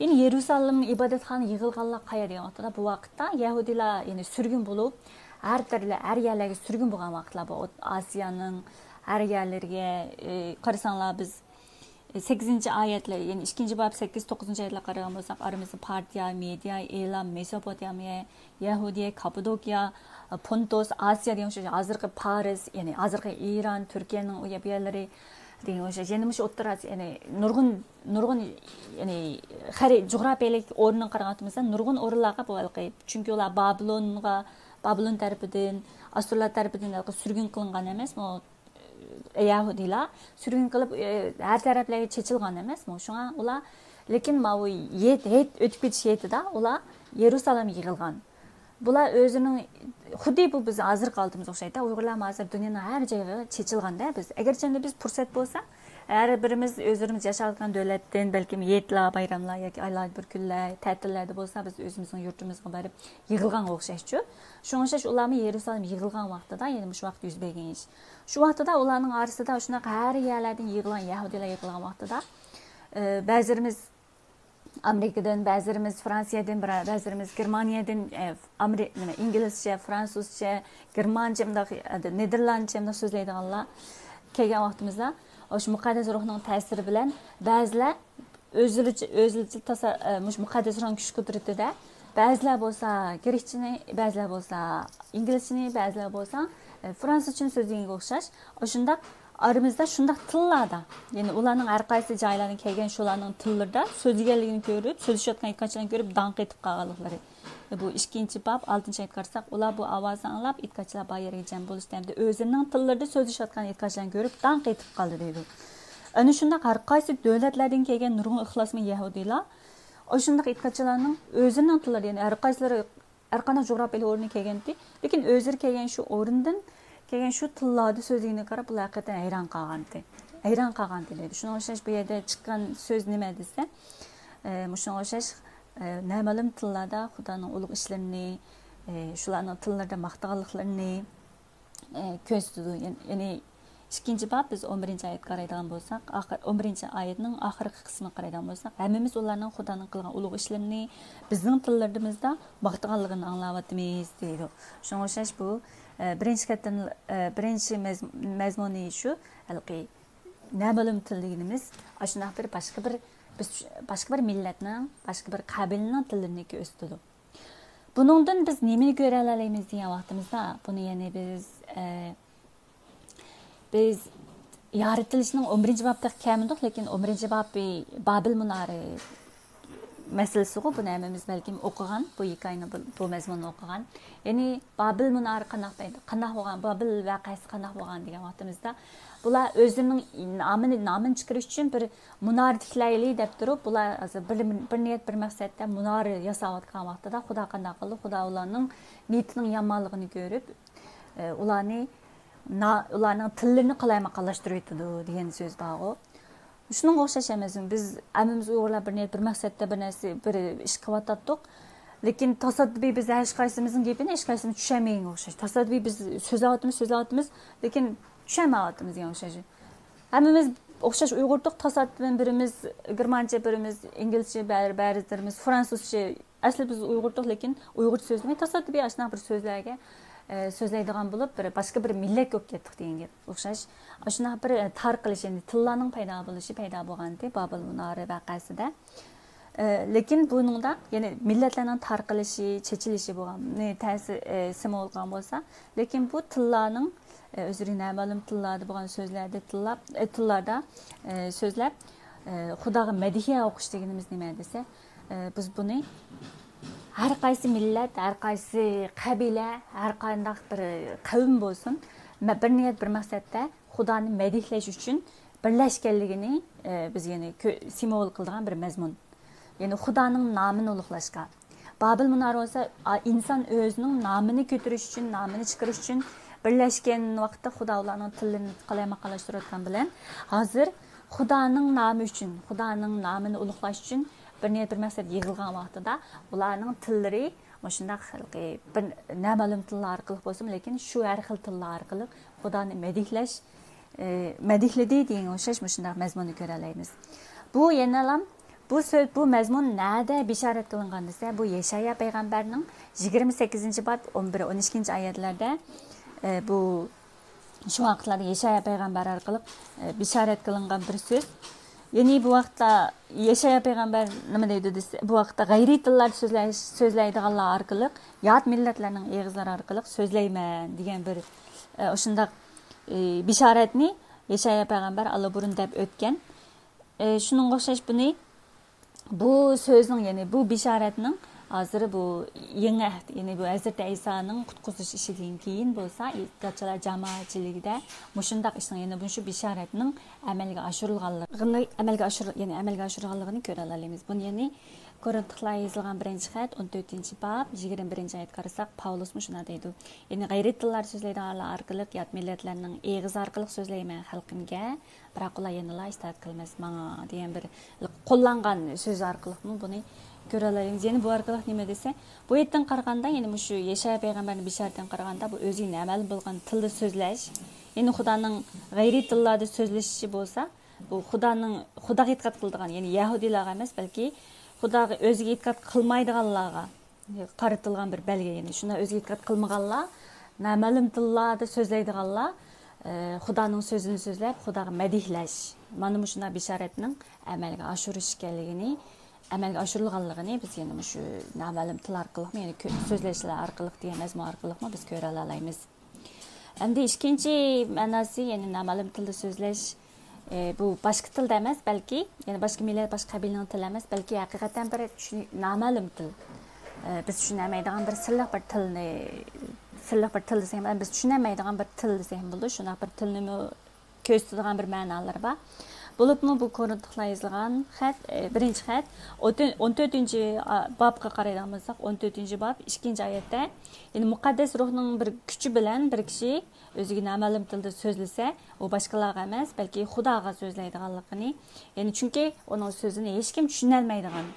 يەنى يېرۇسالىم ئىبادەتخانىغا يىغىلغانلار قايا دېگەن ۋاقتىدا، بۇ ۋاقىتتا يەھۇدىيلار يەنى سۈرگۈن بولۇپ، ھەر تەرلە-، ھەر يەرلەرگە سۈرگۈن بولغان ۋاقىتلار بۇ. ئاسىيانىڭ ھەر يەرلىرىگە، ئى، قارىساڭلار بىز سەككىزىنچى ئايەتلەر، يەنى ئىككىنچى باب سەككىز، توققۇزىنچى ئايەتلەرگە قارىغان بولساق، ئارىمىزدا پارتىيە، مېدىيا، ئېلام، مېسوپوتامىيە، يەھۇدىيە، كاپپادوكىيە، پونتوس، ئاسىيا دېگەن شۇ ھازىرقى پارس، يەنى ھازىرقى ئىران، تۈركىيەنىڭ ئۇ يە-، بۇ يەرلىرى دېگەن ئوخشاش. يەنە مۇشۇ ئوتتۇرا ئاسىيا، يەنى نۇرغۇن، نۇرغۇن، يەنى خەرى-، جۇغراپىيەلىك ئورنىنى قارىغان ۋاقتىمىزدا نۇرغۇن ئورۇنلارغا بۇ ھېلىقى، چۈنكى ئۇلار بابىلونغا، بابىلون تەرىپىدىن، ئاسۇرلار تەرىپىدىن ھېلىقى سۈرگۈن قىلىنغان ئەمەسمۇ؟ يەھۇدىيلار سۈرگۈن قىلىپ، ئە، ھەر تەرەپلەرگە چېچىلغان ئەمەسمۇ؟ شۇڭا ئۇلار، لېكىن ماۋۇ ھېيت، ھېيت ئۆتۈپ كېتىش ھېيتىدا ئۇلار يېرۇسالەمگە يىغىلغان. بۇلار ئۆزىنىڭ، خۇددى بۇ بىز ھازىرقى ھالىتىمىزگە ئوخشايدۇ. ئۇيغۇرلار ھازىر دۇنيانىڭ ھەر جايىغا چېچىلغاندا بىز. ئەگەرچە ئەمدى بىز پۇرسەت بولسا، ھەر بىرىمىز ئۆزلىرىمىز ياشاۋاتقان دۆلەتتىن بەلكىم ھېيتلار، بايراملار ياكى ئايلار بىر كۈنلەر، تەتىللەردە بولسا بىز ئۆزىمىزنىڭ يۇرتىمىزغا بارىپ يىغىلغانغا ئوخشاشچۇ. شۇڭا ئوخشاش ئۇلارمۇ يېرۇسالېم يىغىلغان ۋاقتىدا، يەنى مۇشۇ ۋاقىت يۈز بەرگەن ئىش. شۇ ۋاقتىدا ئۇلارنىڭ ئارىسىدا شۇنداق ھەر يەرلەردىن يىغىلغان يەھۇدىيلار يىغىلغان ۋاقتىدا، ئە، بەزىلىرىمىز ئامېرىكىدىن، بەزىلىرىمىز فرانسىيەدىن، بىرە-، بەزىلىرىمىز گېرمانىيەدىن، ئە، ئامېرى-، نېمە، ئىنگلىزچە، فرانسۇزچە، گېرمانچە، مۇنداق، ئە، نېدېرلاندچە مۇنداق سۆزلەيدىغانلار كەلگەن ۋاقتىمىزدا، شۇ مۇقەددەس روھنىڭ تەسىرى بىلەن بەزىلەر ئۆزلىرىچە، ئۆزلىرىچە تاسا-، ئە، مۇشۇ مۇقەددەس روھنىڭ كۈچ قۇدرىتىدە بەزىلەر بولسا گرېكچىنى، بەزىلەر بولسا ئىنگلىزچىنى، بەزىلەر بولسا، ئە، فرانسۇزچىنى سۆزلىگەنگە ئوخشاش، ئاشۇنداق ئارىمىزدا شۇنداق تىللاردا، يەنى ئۇلارنىڭ ھەر قايسى جايلاردىن كەلگەن شۇلارنىڭ تىللىرىدا سۆزلىگەنلىكىنى كۆرۈپ، سۆزلىشىۋاتقان ئېيتقانچىلارنى كۆرۈپ داڭ قېتىپ قالغانلىقلىرى. بۇ ئىككىنچى باب، ئالتىنچى ئايەتكە قارىساق، ئۇلار بۇ ئاۋازنى ئاڭلاپ، ئېيتقانچىلار بار يەرگە جەم بولۇشتى ھەمدە ئۆزلىرىنىڭ تىللىرىدا سۆزلىشىۋاتقان ئېيتقانچىلارنى كۆرۈپ داڭ قېتىپ قالدى، دەيدۇ. ئەنە شۇنداق ھەر قايسى دۆلەتلەردىن كەلگەن نۇرغۇن ئىخلاسمەن يەھۇدىيلار ئاشۇنداق ئېيتقانچىلارنىڭ ئۆزىنىڭ تىللىرىدا، يەنى ھەر قايسىلىرى ھەر قانداق جۇغراپىيەلىك ئورنى كەلگەنتى، لېكىن ئۆزلىرى كەلگەن شۇ ئورۇندىن كەلگەن شۇ تىللاردا سۆزلىگىنىگە قاراپ، بۇلار ھەقىقەتەن ھەيران قالغانتى. ھەيران قالغانتى دەيدۇ. شۇنىڭغا ئوخشاش بۇ يەردە چىققان سۆز نېمە دېسە، ئە، مۇشۇنىڭغا ئوخشاش، ئە، نامەلۇم تىللاردا خۇدانىڭ ئۇلۇغ ئىشلىرىنى، ئە، شۇلارنىڭ تىللىرىدا ماختىغانلىقلىرىنى، ئە، كۆرسىتىدۇ. يەنى، يەنى ئىككىنچى باب، بىز ئون بىرىنچى ئايەتكە قارايدىغان بولساق، ئاخىر، ئون بىرىنچى ئايەتنىڭ ئاخىرقى قىسمىغا قارايدىغان بولساق، ھەممىمىز ئۇلارنىڭ خۇدانىڭ قىلغان ئۇلۇغ ئىشلىرىنى بىزنىڭ تىللىرىمىزدا ماختىغانلىقىنى ئاڭلاۋاتىمىز، دەيدۇ. شۇنىڭغا ئوخشاش بۇ، ئە، بىرىنچى قېتىم، ئە، بىرىنچى مەز-، مەزمۇنى شۇ، ھېلىقى نامەلۇم تىل دېگىنىمىز، ئاشۇنداق بىر باشقا بىر، بىز باشقا بىر مىللەتنىڭ، باشقا بىر قەبىلىنىڭ تىللىرىنى كۆرسىتىدۇ. بۇنىڭدىن بىز نېمىنى كۆرەلەيمىز دېگەن ۋاقتىمىزدا، بۇنى يەنى بىز، ئە، بىز يارىتىلىشنىڭ ئون بىرىنچى بابىدا كەلمىدۇق، لېكىن ئون بىرىنچى بابى بابىل مۇنارى مەسىلىسىغۇ، بۇنى ھەممىمىز بەلكىم ئوقۇغان، بۇ ھېكايىنى، بۇ، بۇ مەزمۇننى ئوقۇغان. يەنى بابىل مۇنارى قانداق دەيدۇ، قانداق بولغان، بابىل ۋەقەسى قانداق بولغان دېگەن ۋاقتىمىزدا، بۇلار ئۆزلىرىنىڭ نامىنى، نامىنى چىقىرىش ئۈچۈن بىر مۇنارە تىكلەيلى دەپ تۇرۇپ، بۇلار ھازىر بىر، بىر نىيەت، بىر مەقسەتتە مۇنارە ياساۋاتقان ۋاقتىدا خۇدا قانداق قىلدى؟ خۇدا ئۇلارنىڭ نىيىتىنىڭ يامانلىقىنى كۆرۈپ، ئە، ئۇلارنى نا-، ئۇلارنىڭ تىللىرىنى قالايمىقانلاشتۇرۇۋېتىدۇ دېگەن سۆز بارغۇ. شۇنىڭغا ئوخشاش ئەمەسمۇ؟ بىز ھەممىمىز ئۇيغۇرلار بىر نىيەت، بىر مەقسەتتە بىر نەرسە، بىر ئىش قىلىۋاتاتتۇق. لېكىن تاسادىپىي بىز ھەر قايسىمىزنىڭ گېپىنى ھېچ قايسىمىز چۈشەنمىگەنگە ئوخشاش. تاسادىپىي بىز سۆزلەۋاتىمىز، سۆزلەۋاتىمىز، لېكىن چۈشەنمەيۋاتىمىز دېگەن ئوخشاش. ھەممىمىز ئوخشاش ئۇيغۇردۇق، تاسادىپەن بىرىمىز گېرمانچە، بىرىمىز ئىنگلىزچە، بەزى، بەزىلىرىمىز فرانسۇزچە. ئەسلى بىز ئۇيغۇردۇق، لېكىن ئۇيغۇرچە سۆزلىمەي، تاسادىپىي ئاشۇنداق بىر سۆزلەرگە، ئە، سۆزلەيدىغان بولۇپ، بىر باشقا بىر مىللەت بولۇپ كەتتۇق دېگەن گەپ ئوخشاش. ئاشۇنداق بىر، ئە، تارقىلىش، يەنى تىللارنىڭ پەيدا بولۇشى پەيدا بولغانىدى بابىل مۇنارى ۋەقەسىدە. ئە، لېكىن بۇنىڭدا يەنى مىللەتلەرنىڭ تارقىلىشى، چېچىلىشى بولغان، نى تەسى-، ئە، سىمۋول قىلغان بولسا، لېكىن بۇ تىللارنىڭ، ئە، ئۆزلىرى نامەلۇم تىللاردا بولغان سۆزلەردە تىللاپ، ئە، تىللاردا، ئە، سۆزلەپ، ئە، خۇداغا مەدھىيە ئوقۇش دېگىنىمىز نېمە دېسە، ئە، بىز بۇنى ھەر قايسى مىللەت، ھەر قايسى قەبىلە، ھەر قانداق بىر قەۋم بولسۇن، مە-، بىر نىيەت، بىر مەقسەتتە خۇدانى مەدھىيلەش ئۈچۈن بىرلەشكەنلىكىنى، ئە، بىز يەنە كۆ-، سىمۋول قىلىدىغان بىر مەزمۇن. يەنى خۇدانىڭ نامىنى ئۇلۇغلاشقا. بابىل مۇنارى بولسا، ئا، ئىنسان ئۆزىنىڭ نامىنى كۆتۈرۈش ئۈچۈن، نامىنى چىقىرىش ئۈچۈن بىرلەشكەن ۋاقىتتا خۇدا ئۇلارنىڭ تىللىرىنى قالايمىقانلاشتۇرۇۋاتقان بىلەن، ھازىر خۇدانىڭ نامى ئۈچۈن، خۇدانىڭ نامىنى ئۇلۇغلاش ئۈچۈن بىر نىيەت، بىر مەقسەت يىغىلغان ۋاقتىدا ئۇلارنىڭ تىللىرى مۇشۇنداق ھېلىقى بىر نامەلۇم تىللار ئارقىلىق بولسىمۇ، لېكىن شۇ ھەر خىل تىللار ئارقىلىق خۇدانى مەدھىيلەش، ئى، مەدھىيلىدى دېگەنگە ئوخشاش مۇشۇنداق مەزمۇننى كۆرەلەيمىز. بۇ يەنىلا بۇ سۆز، بۇ مەزمۇن نەدە بېشارەت قىلىنغان دېسە، بۇ يەشايا پەيغەمبەرنىڭ يىگىرمە سەككىزىنچى باب، ئون بىر، ئون ئىككىنچى ئايەتلەردە، ئى، بۇ شۇ ۋاقىتلاردا يەشايا پەيغەمبەر ئارقىلىق، ئى، بېشارەت قىلىنغان بىر سۆز. يەنى بۇ ۋاقىتتا يەشايا پەيغەمبەر نېمە دەيدۇ دېسە، بۇ ۋاقىتتا غەيرىي تىللاردا سۆزلەش-، سۆزلەيدىغانلار ئارقىلىق، يات مىللەتلەرنىڭ ئېغىزلىرى ئارقىلىق سۆزلەيمەن دېگەن بىر، ئى، ئاشۇنداق، ئى، بېشارەتنى يەشايا پەيغەمبەر ئاللىبۇرۇن دەپ ئۆتكەن. ئى، شۇنىڭغا ئوخشاش بۇنى، بۇ سۆزنىڭ، يەنى بۇ بېشارەتنىڭ ھازىر بۇ يېڭى ئەھد، يەنى بۇ ھەزرىتى ئەيسانىڭ قۇتقۇزۇش ئىشىدىن كېيىن بولسا، ئېتىقادچىلار جامائەتچىلىكىدە مۇشۇنداق ئىشنىڭ، يەنى مۇشۇ بېشارەتنىڭ ئەمەلگە ئاشۇرۇلغانلىقىنى، ئەمەلگە ئاشۇر-، يەنى ئەمەلگە ئاشۇرۇلغانلىقىنى كۆرەلەيمىز. بۇنى يەنى كورىنتلار يېزىلغان بىرىنچى خەت، ئون تۆتىنچى باب، يىگىرمە بىرىنچى ئايەتكە قارىساق، پاۋلۇسمۇ شۇنداق دەيدۇ. يەنى غەيرىي تىللار سۆزلەيدىغانلار ئارقىلىق يات مىللەتلەرنىڭ ئېغىزى ئارقىلىق سۆزلەيمەن خەلقىمگە، بىراق ئۇلار يەنىلا ئىتائەت قىلماس ماڭا دېگەن بىر قوللانغان سۆز ئارقىلىقمۇ بۇنى كۆرەلەيمىز. يەنى بۇ ئارقىلىق نېمە دېسە، بۇ ئايەتتىن قارىغاندا، يەنى مۇشۇ يەشايا پەيغەمبەرنىڭ بېشارىتىدىن قارىغاندا، بۇ ئۆزى نامەلۇم بولغان تىلدا سۆزلەش، يەنى خۇدانىڭ غەيرىي تىللاردا سۆزلىشىشى بولسا، بۇ خۇدانىڭ، خۇداغا ئېتىقاد قىلىدىغان، يەنى يەھۇدىيلارغا ئەمەس، بەلكى خۇداغا، ئۆزىگە ئېتىقاد قىلمايدىغانلارغا قارىتىلغان بىر بەلگە. يەنى شۇنداق ئۆزىگە ئېتىقاد قىلمىغانلار، نامەلۇم تىللاردا سۆزلەيدىغانلار، ئى، خۇدانىڭ سۆزىنى سۆزلەپ، خۇداغا مەدھىيلەش. مانا مۇشۇنداق بېشارەتنىڭ ئەمەلگە ئاشۇرۇش ئىكەنلىكىنى، ئەمەلگە ئاشۇرۇلغانلىقىنى بىز يەنە مۇشۇ نامەلۇم تىل ئارقىلىقمۇ، يەنى كۆ-، سۆزلەشلەر ئارقىلىق دېگەن مەزمۇن ئارقىلىقمۇ بىز كۆرەلەيمىز. ئەمدى ئىككىنچى مەناسى، يەنى نامەلۇم تىلدا سۆزلەش، ئى، بۇ باشقا تىلدا ئەمەس، بەلكى، يەنى باشقا مىللەت، باشقا قەبىلىنىڭ تىلى ئەمەس، بەلكى ھەقىقەتەن بىر چۈشىنى-، نامەلۇم تىل. ئى، بىز چۈشىنەلمەيدىغان بىر سىرلىق بىر تىلنى، سىرلىق بىر تىل دېسەك، بىز چۈشىنەلمەيدىغان بىر تىل دېسەك بولىدۇ، شۇنداق بىر تىلنىمۇ كۆرسىتىدىغان بىر مەنالىرى بار. بولۇپمۇ بۇ كورىنتلىقلار يېزىلغان خەت، ئى، بىرىنچى خەت، ئوتتۇ-، ئون تۆتىنچى، ئا، بابقا قارايدىغان بولساق، ئون تۆتىنچى باب، ئىككىنچى ئايەتتە، يەنى مۇقەددەس روھنىڭ بىر كۈچى بىلەن بىر كىشى ئۆزىگە نامەلۇم تىلدا سۆزلىسە، ئۇ باشقىلارغا ئەمەس، بەلكى خۇداغا سۆزلەيدىغانلىقىنى، يەنى چۈنكى ئۇنىڭ سۆزىنى ھېچكىم چۈشىنەلمەيدىغان،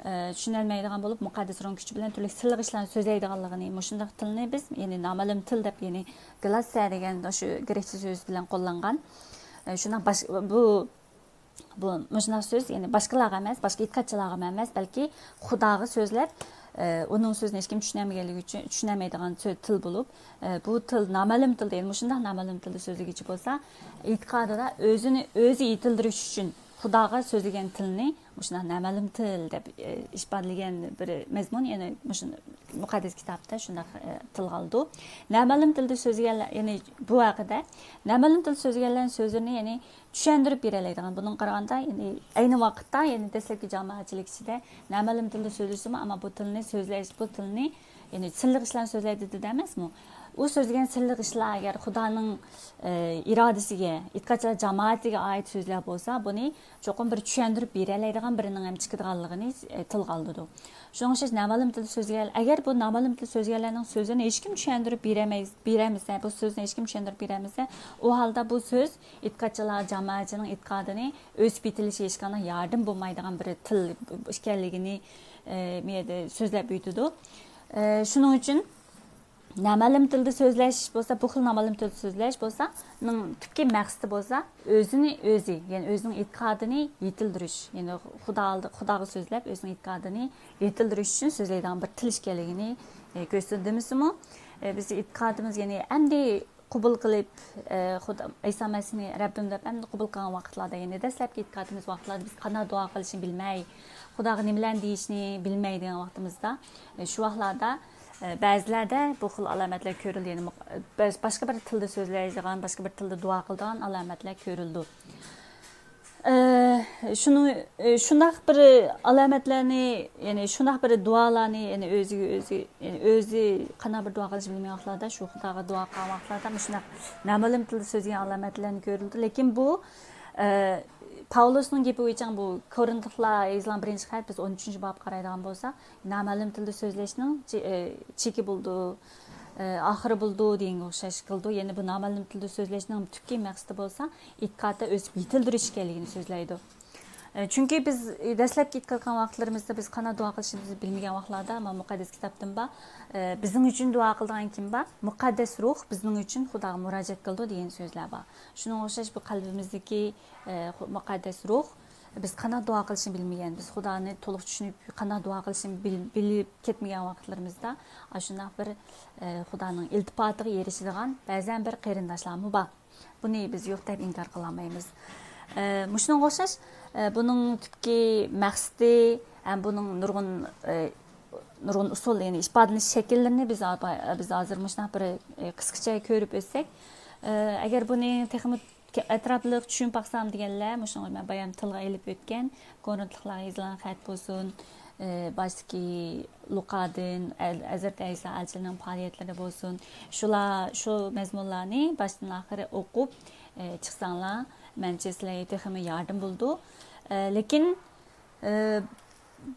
ئى، چۈشىنەلمەيدىغان بولۇپ، مۇقەددەس روھنىڭ كۈچى بىلەن تۈرلۈك سىرلىق ئىشلارنى سۆزلەيدىغانلىقىنى، مۇشۇنداق تىلنى بىز، يەنى نامەلۇم تىل دەپ، يەنى گلاسسە دېگەن شۇ گرېكچە سۆز بىلەن قوللانغان. ئى، شۇنداق باش-، بۇ، بۇ مۇشۇنداق سۆز، يەنى باشقىلارغا ئەمەس، باشقا ئېتىقادچىلارغا ئەمەس، بەلكى خۇداغا سۆزلەپ، ئى، ئۇنىڭ سۆزىنى ھېچكىم چۈشىنەلمىگەنلىكى ئۈچۈن، چۈشىنەلمەيدىغان سۆ-، تىل بولۇپ، ئى، بۇ تىل نامەلۇم تىلدا، يەنى مۇشۇنداق نامەلۇم تىلدا سۆزلىگۈچى بولسا، ئېتىقادىدا ئۆزىنى ئۆزى يېتىلدۈرۈش ئۈچۈن خۇداغا سۆزلىگەن تىلنى مۇشۇنداق نامەلۇم تىل دەپ، ئى، ئىپادىلىگەن بىر مەزمۇن، يەنى مۇشۇ مۇقەددەس كىتابتا شۇنداق، ئى، تىلغا ئالىدۇ. نامەلۇم تىلدا سۆزلىگەنلەر، يەنى بۇ ھەققىدە نامەلۇم تىلدا سۆزلىگەنلەرنىڭ سۆزلىرىنى، يەنى چۈشەندۈرۈپ بېرەلەيدىغان، بۇنىڭغا قارىغاندا، يەنى ئەينى ۋاقىتتا، يەنى دەسلەپكى جامائەتچىلىك ئىچىدە نامەلۇم تىلدا سۆزلىسىمۇ، ئەمما بۇ تىلنى سۆزلەش، بۇ تىلنى، يەنى سىرلىق ئىشلارنى سۆزلەيدۇ دېدى ئەمەسمۇ؟ ئۇ سۆزلىگەن سىرلىق ئىشلار ئەگەر خۇدانىڭ، ئى، ئىرادىسىگە، ئېتىقادچىلار جامائىتىگە ئائىت سۆزلەر بولسا، بۇنى چوقۇم بىر چۈشەندۈرۈپ بېرەلەيدىغان بىرىنىڭ ھەم چىقىدىغانلىقىنى، ئى، تىلغا ئالىدۇ. شۇنىڭغا ئوخشاش نامەلۇم تىلدا سۆزلىگەن، ئەگەر بۇ نامەلۇم تىلدا سۆزلىگەنلەرنىڭ سۆزىنى ھېچكىم چۈشەندۈرۈپ بېرەلمەي-، بېرەلمىسە، بۇ سۆزنى ھېچكىم چۈشەندۈرۈپ بېرەلمىسە، ئۇ ھالدا بۇ سۆز ئېتىقادچىلار جامائەتچىنىڭ ئېتىقادىنى ئۆسۈپ يېتىلىشىگە ھېچقانداق ياردىمى بولمايدىغان بىر تىل ئىكەنلىكىنى، ئى، بۇ يەردە سۆزلەپ ئۆتىدۇ. ئى، شۇنىڭ ئۈچۈن نامەلۇم تىلدا سۆزلەش بولسا، بۇ خىل نامەلۇم تىلدا سۆزلەش بولسا، نىڭ تۈپكى مەقسىتى بولسا، ئۆزىنى ئۆزى، يەنى ئۆزىنىڭ ئېتىقادىنى يېتىلدۈرۈش، يەنى خۇدا ئالدى، خۇداغا سۆزلەپ، ئۆزىنىڭ ئېتىقادىنى يېتىلدۈرۈش ئۈچۈن سۆزلەيدىغان بىر تىل ئىكەنلىكىنى، ئى، كۆرسىتىدۇ دېمىسىمۇ، ئى، بىز ئېتىقادىمىز، يەنى ئەمدى قوبۇل قىلىپ، ئى، خۇدا، ئەيسا مەسىھنى رەببىم دەپ ئەمدى قوبۇل قىلغان ۋاقىتلاردا، يەنى دەسلەپكى ئېتىقادىمىز ۋاقىتلاردا بىز قانداق دۇئا قىلىشنى بىلمەي، خۇداغا نېمىلەرنى دېيىشنى بىلمەي دېگەن ۋاقتىمىزدا، ئى، شۇ ۋاقىتلاردا، ئى، بەزىلەردە بۇ خىل ئالامەتلەر كۆرۈلدى. يەنى مۇق-، بەز-، باشقا بىر تىلدا سۆزلەيدىغان، باشقا بىر تىلدا دۇئا قىلىدىغان ئالامەتلەر كۆرۈلىدۇ. ئى، شۇنىڭ، شۇنداق بىر ئالامەتلەرنى، يەنى شۇنداق بىر دۇئالارنى، يەنى ئۆزىگە ئۆزى، يەنى ئۆزى قانداق بىر دۇئا قىلىشنى بىلمىگەن ۋاقىتلاردا، شۇ خۇداغا دۇئا قىلغان ۋاقىتلاردا مۇشۇنداق نامەلۇم تىلدا سۆزلىگەن ئالامەتلەرنى كۆرۈلىدۇ. لېكىن بۇ، ئە، پاۋلۇسنىڭ گېپى بويىچە بۇ كورىنتلىقلار يېزىلغان بىرىنچى خەت، بىز ئون ئۈچىنچى بابقا قارايدىغان بولساق، نامەلۇم تىلدا سۆزلەشنىڭ چې-، ئە، چېكى بولىدۇ، ئە، ئاخىرى بولىدۇ دېگەنگە ئوخشاش قىلىدۇ. يەنى بۇ نامەلۇم تىلدا سۆزلەشنىڭ تۈپكى مەقسىتى بولسا ئېتىقادتا ئۆسۈپ يېتىلدۈرۈش ئىكەنلىكىنى سۆزلەيدۇ. ئە، چۈنكى بىز، ئە، دەسلەپكى ئېتىقاد قىلغان ۋاقىتلىرىمىزدا بىز قانداق دۇئا قىلىشىمىزنى بىلمىگەن ۋاقىتلاردا، مانا مۇقەددەس كىتابتىن بار، ئە، بىزنىڭ ئۈچۈن دۇئا قىلىدىغان كىم بار؟ مۇقەددەس روھ بىزنىڭ ئۈچۈن خۇداغا مۇراجىئەت قىلىدۇ دېگەن سۆزلەر بار. شۇنىڭغا ئوخشاش بۇ قەلبىمىزدىكى، ئە، خۇ-، مۇقەددەس روھ، بىز قانداق دۇئا قىلىشنى بىلمىگەن، بىز خۇدانى تولۇق چۈشىنىپ، قانداق دۇئا قىلىشنى بىل-، بىلىپ كەتمىگەن ۋاقىتلىرىمىزدا، ئاشۇنداق بىر، ئە، خۇدانىڭ ئىلتىپاتىغا ئېرىشىدىغان بەزەن بىر قېرىنداشلارمۇ بار. بۇنى بىز يوق دەپ ئىنكار قىلالمايمىز. ئە، مۇشۇنىڭغا ئوخشاش، ئە، بۇنىڭ تۈپكى مەقسىتى ھەم بۇنىڭ نۇرغۇن، ئە، نۇرغۇن ئۇسۇل، يەنى ئىپادىلىنىش شەكىللىرىنى بىز، بىز ھازىر مۇشۇنداق بىر، ئە، قىسقىچە كۆرۈپ ئۆتسەك، ئە، ئەگەر بۇنى تېخىمۇ ئەتراپلىق چۈشىنىپ باقسام دېگەنلەر، مۇشۇنى مەن بايام تىلغا ئېلىپ ئۆتكەن كورىنتلىقلارغا يېزىلغان خەت بولسۇن، ئى، باشتىكى لۇقادىن، ئەل-، ھەزرىتى ئەيسا ئەلچىلىرىنىڭ پائالىيەتلىرى بولسۇن، شۇلار، شۇ مەزمۇنلارنى باشتىن ئاخىرى ئوقۇپ، ئى، چىقساڭلار، مەنچە سىلەرگە تېخىمۇ ياردىمى بولىدۇ. ئى، لېكىن، ئى،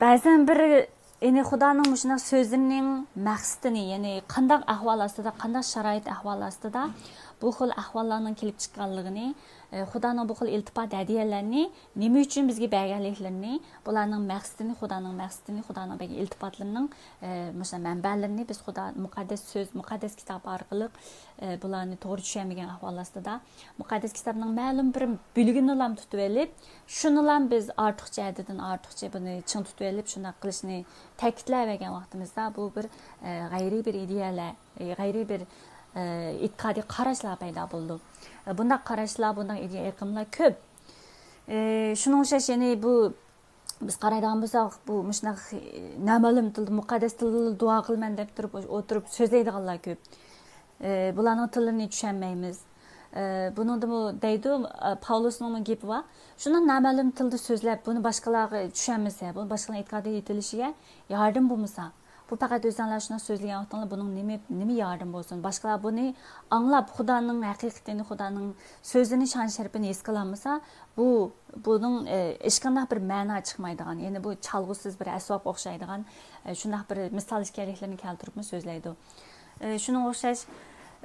بەزەن بىر، يەنى خۇدانىڭ مۇشۇنداق سۆزلىرىنىڭ مەقسىتىنى، يەنى قانداق ئەھۋال ئاستىدا، قانداق شارائىت ئەھۋال ئاستىدا بۇ خىل ئەھۋاللارنىڭ كېلىپ چىققانلىقىنى، ئى، خۇدانىڭ بۇ خىل ئىلتىپات ھەدىيەلەرنى نېمە ئۈچۈن بىزگە بەرگەنلىكلىرىنى، بۇلارنىڭ مەقسىتىنى، خۇدانىڭ مەقسىتىنى، خۇدانىڭ بەرگەن ئىلتىپاتلىرىنىڭ، ئى، مۇشۇ مەنبەلىرىنى بىز خۇدا مۇقەددەس سۆز، مۇقەددەس كىتاب ئارقىلىق، ئى، بۇلارنى توغرا چۈشەنمىگەن ئەھۋال ئاستىدا، مۇقەددەس كىتابنىڭ مەلۇم بىر بۆلىكىنىلا تۇتۇۋېلىپ، شۇنىلا بىز ئارتۇقچە، ھەددىدىن ئارتۇقچە بۇنى چىڭ تۇتۇۋېلىپ، شۇنداق قىلىشنى تەكىتلەۋەرگەن ۋاقتىمىزدا، بۇ بىر، ئى، غەيرىي بىر ئىدىيەلەر، ئى، غەيرىي بىر، ئى، ئېتىقادىي قاراشلار پەيدا بولىدۇ. ئى، بۇنداق قاراشلار، بۇنداق ئىدىيە ئېقىملار كۆپ. ئى، شۇنىڭغا ئوخشاش يەنە بۇ بىز قارايدىغان بولساق، بۇ مۇشۇنداق، ئى، نامەلۇم تىلدا، مۇقەددەس تىلدا دۇئا قىلىمەن دەپ تۇرۇپ، ئولتۇرۇپ سۆزلەيدىغانلار كۆپ. ئى، بۇلارنىڭ تىلىنى چۈشەنمەيمىز. ئى، بۇنىڭدىمۇ دەيدۇ، ئى، پاۋلۇسنىڭمۇ گېپى بار. شۇنداق نامەلۇم تىلدا سۆزلەپ، بۇنى باشقىلارغا چۈشەنمىسە، بۇنى باشقىلارنىڭ ئېتىقادىغا يېتىلىشىگە ياردىمى بولمىسا، بۇ پەقەت ئۆزۈڭلار شۇنداق سۆزلىگەن ۋاقتىڭلار بۇنىڭ نېمە، نېمە ياردىمى بولسۇن؟ باشقىلار بۇنى ئاڭلاپ، خۇدانىڭ ھەقىقىتىنى، خۇدانىڭ سۆزىنى، شان-شەرىپىنى ھېس قىلالمىسا، بۇ، بۇنىڭ، ئى، ھېچقانداق بىر مەنا چىقمايدىغان، يەنى بۇ چالغۇسىز بىر ئەسۋاب ئوخشايدىغان، ئى، شۇنداق بىر مىسال ئىكەنلىكلىرىنى كەلتۈرۈپمۇ سۆزلەيدۇ. ئى، شۇنىڭغا ئوخشاش،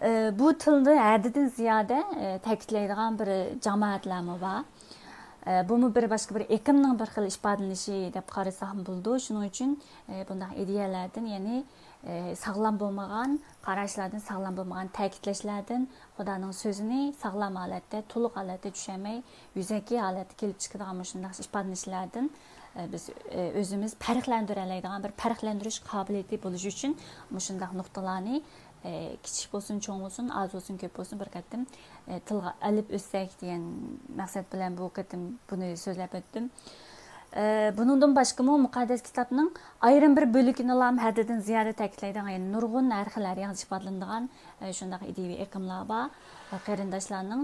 ئى، بۇ تىلنى ھەددىدىن زىيادە، ئى، تەكىتلەيدىغان بىر جامائەتلەرمۇ بار. ئى، بۇمۇ بىر باشقا بىر ئېقىمنىڭ بىر خىل ئىپادىلىنىشى دەپ قارىساقمۇ بولىدۇ. شۇنىڭ ئۈچۈن، ئى، بۇنداق ئىدىيەلەردىن، يەنى، ئى، ساغلام بولمىغان قاراشلاردىن، ساغلام بولمىغان تەكىتلەشلەردىن، خۇدانىڭ سۆزىنى ساغلام ھالەتتە، تولۇق ھالەتتە چۈشەنمەي، يۈزەكى ھالەتتە كېلىپ چىقىدىغان مۇشۇنداق ئىپادىلىنىشلەردىن، ئى، بىز، ئى، ئۆزىمىز پەرقلەندۈرەلەيدىغان بىر پەرقلەندۈرۈش قابىلىيىتى بولۇشى ئۈچۈن مۇشۇنداق نۇقتىلارنى، ئى، كىچىك بولسۇن، چوڭ بولسۇن، ئاز بولسۇن، كۆپ بولسۇن، بىر قېتىم، ئى، تىلغا ئېلىپ ئۆتسەك دېگەن مەقسەت بىلەن بۇ قېتىم بۇنى سۆزلەپ ئۆتتۈم. ئى، بۇنىڭدىن باشقىمۇ مۇقەددەس كىتابنىڭ ئايرىم بىر بۆلىكىنىلا ھەددىدىن زىيادە تەكىتلەيدىغان، يەنى نۇرغۇن ھەر خىل، ھەر ياقتا ئىپادىلىنىدىغان، ئى، شۇنداق ئىدىيىۋى ئېقىملار بار. ئى، قېرىنداشلارنىڭ،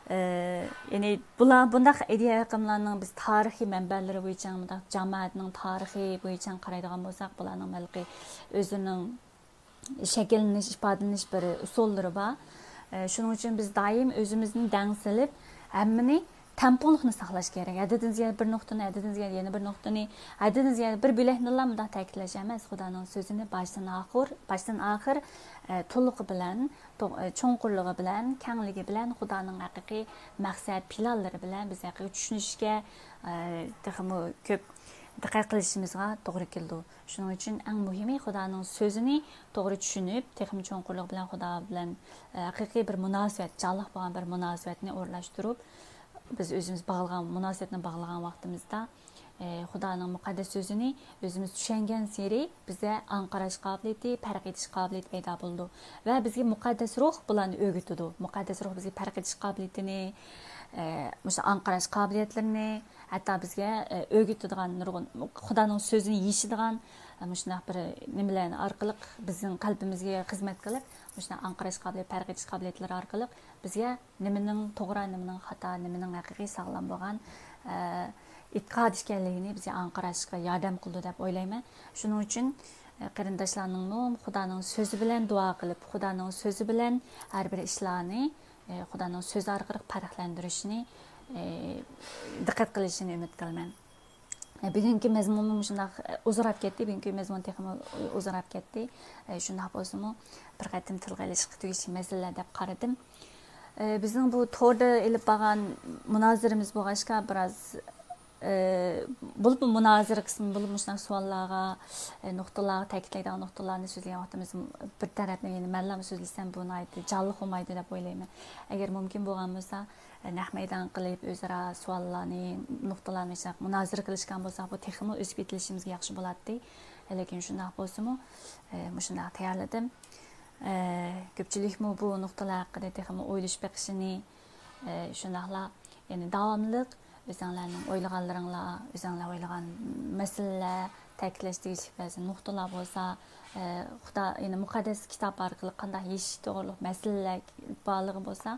ئى، يەنى بۇلار، بۇنداق ئىدىيە ئېقىملارنىڭ بىز تارىخىي مەنبەلىرى بويىچە، مۇنداق جامائەتنىڭ تارىخى بويىچە قارايدىغان بولساق، بۇلارنىڭ ھېلىقى ئۆزىنىڭ شەكىللىنىش، ئىپادىلىنىش بىر ئۇسۇللىرى بار. ئى، شۇنىڭ ئۈچۈن بىز دائىم ئۆزىمىزنى دەڭ سېلىپ، ھەممىنى تەڭپۇڭلۇقنى ساقلاش كېرەك. ھەددىدىن زىيادە بىر نۇقتىنى، ھەددىدىن زىيادە يەنە بىر نۇقتىنى، ھەددىدىن زىيادە بىر بۆلەكنىلا مۇنداق تەكىتلەش ئەمەس. خۇدانىڭ سۆزىنى باشتىن ئاخىر، باشتىن ئاخىر، ئى، تولۇقى بىلەن، تو-، ئى، چوڭقۇرلۇقى بىلەن، كەڭلىكى بىلەن، خۇدانىڭ ھەقىقىي مەقسەت پىلانلىرى بىلەن بىز ھەقىقىي چۈشىنىشكە، ئى، تېخىمۇ كۆپ دىققەت قىلىشىمىزغا توغرا كېلىدۇ. شۇنىڭ ئۈچۈن ئەڭ مۇھىمى خۇدانىڭ سۆزىنى توغرا چۈشىنىپ، تېخىمۇ چوڭقۇرلۇق بىلەن خۇدا بىلەن، ئە، ھەقىقىي بىر مۇناسىۋەت، جانلىق بولغان بىر مۇناسىۋەتنى ئورۇنلاشتۇرۇپ، بىز ئۆزىمىز باغلىغان، مۇناسىۋەتنى باغلىغان ۋاقتىمىزدا، ئە، خۇدانىڭ مۇقەددەس سۆزىنى ئۆزىمىز چۈشەنگەن سېرى بىزدە ئاڭقىراش قابىلىيىتى، پەرق ئېتىش قابىلىيىتى پەيدا بولىدۇ. ۋە بىزگە مۇقەددەس روھ بۇلارنى ئۆگىتىدۇ. مۇقەددەس روھ بىزگە پەرق ئېتىش قابىلىيىتىنى، ئە، مۇشۇ ئاڭقىراش قابىلىيەتلىرىنى، ھەتتا بىزگە ئۆگىتىدىغان نۇرغۇن، خۇدانىڭ سۆزىنى يېشىدىغان مۇشۇنداق بىر نېمىلەر ئارقىلىق بىزنىڭ قەلبىمىزگە خىزمەت قىلىپ، مۇشۇنداق ئاڭقىراش قابىلىيىتى، پەرق ئېتىش قابىلىيەتلىرى ئارقىلىق بىزگە نېمىنىڭ توغرا، نېمىنىڭ خاتا، نېمىنىڭ ھەقىقىي ساغلام بولغان ئېتىقاد ئىكەنلىكىنى بىزگە ئاڭقىراشقا ياردەم قىلىدۇ دەپ ئويلايمەن. شۇنىڭ ئۈچۈن قېرىنداشلارنىڭمۇ خۇدانىڭ سۆزى بىلەن دۇئا قىلىپ، خۇدانىڭ سۆزى بىلەن ھەر بىر ئىشلارنى، خۇدانىڭ سۆزى ئارقىلىق پەرقلەندۈرۈشىنى دىققەت قىلىشىنى ئۈمىد قىلىمەن. بۈگۈنكى مەزمۇنمۇ شۇنداق ئۇزىراپ كەتتى، بۈگۈنكى مەزمۇن تېخىمۇ ئۇزىراپ كەتتى. شۇنداق بولسىمۇ، بىر قېتىم تىلغا ئېلىشقا تېگىشلىك مەسىلىلەر دەپ قارىدىم. بىزنىڭ بۇ توردا ئېلىپ بارغان مۇنازىرىمىز بولغاچقا، بىراز بولۇپمۇ مۇنازىرە قىسمى، بولۇپمۇ شۇنداق سوئاللارغا، نۇقتىلارغا، تەكىتلەيدىغان نۇقتىلارنى سۆزلىگەن ۋاقتىمىز بىر تەرەپنى، يەنى مەنلا سۆزلىسەم، بۇ ناھايىتى جانلىق بولمايدۇ دەپ ئويلايمەن. ئەگەر مۇمكىن بولغان بولسا، نەق مەيدان قىلىپ، ئۆزئارا سوئاللارنى، نۇقتىلارنى شۇنداق مۇنازىرە قىلىشقان بولساق، بۇ تېخىمۇ ئۆسۈپ يېتىلىشىمىزگە ياخشى بولاتتى. لېكىن شۇنداق بولسىمۇ، مۇشۇنداق تەييارلىدىم. كۆپچىلىكمۇ بۇ نۇقتىلار ھەققىدە تېخىمۇ ئويلىشىپ بېقىشىنى، شۇنداقلا، يەنى داۋاملىق ئۆزۈڭلارنىڭ ئويلىغانلىرىڭلار، ئۆزۈڭلار ئويلىغان مەسىلىلەر، تەكىتلەش تېگىشلىك بەزى نۇقتىلار بولسا، ئە، خۇدا، يەنى مۇقەددەس كىتاب ئارقىلىق قانداق ياشاش توغرۇلۇق مەسىلىلەر بارلىقى بولسا،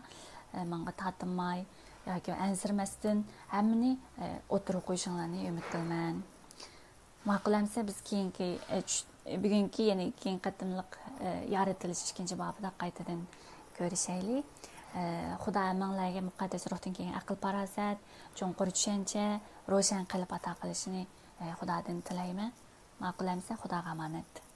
ئە، ماڭا تارتىنماي ياكى ئەنسىرىمەستىن ھەممىنى، ئە، ئوتتۇرىغا قويۇشۇڭلارنى ئۈمىد قىلىمەن. ماقۇل ئەمىسە، بىز كېيىنكى، ئە، چۈش-، بۈگۈنكى، يەنى كېيىنكى قېتىملىق، ئە، يارىتىلىش ئىككىنچى بابىدا قايتىدىن كۆرۈشەيلى. ئە، خۇدا ھەممىڭلارگە مۇقەددەس روھتىن كېلگەن ئەقىل-پاراسەت، چوڭقۇر چۈشەنچە، روشەن قەلب ئاتا قىلىشىنى، ئە، خۇدادىن تىلەيمەن. ماقۇل ئەمىسە، خۇداغا ئامانەت.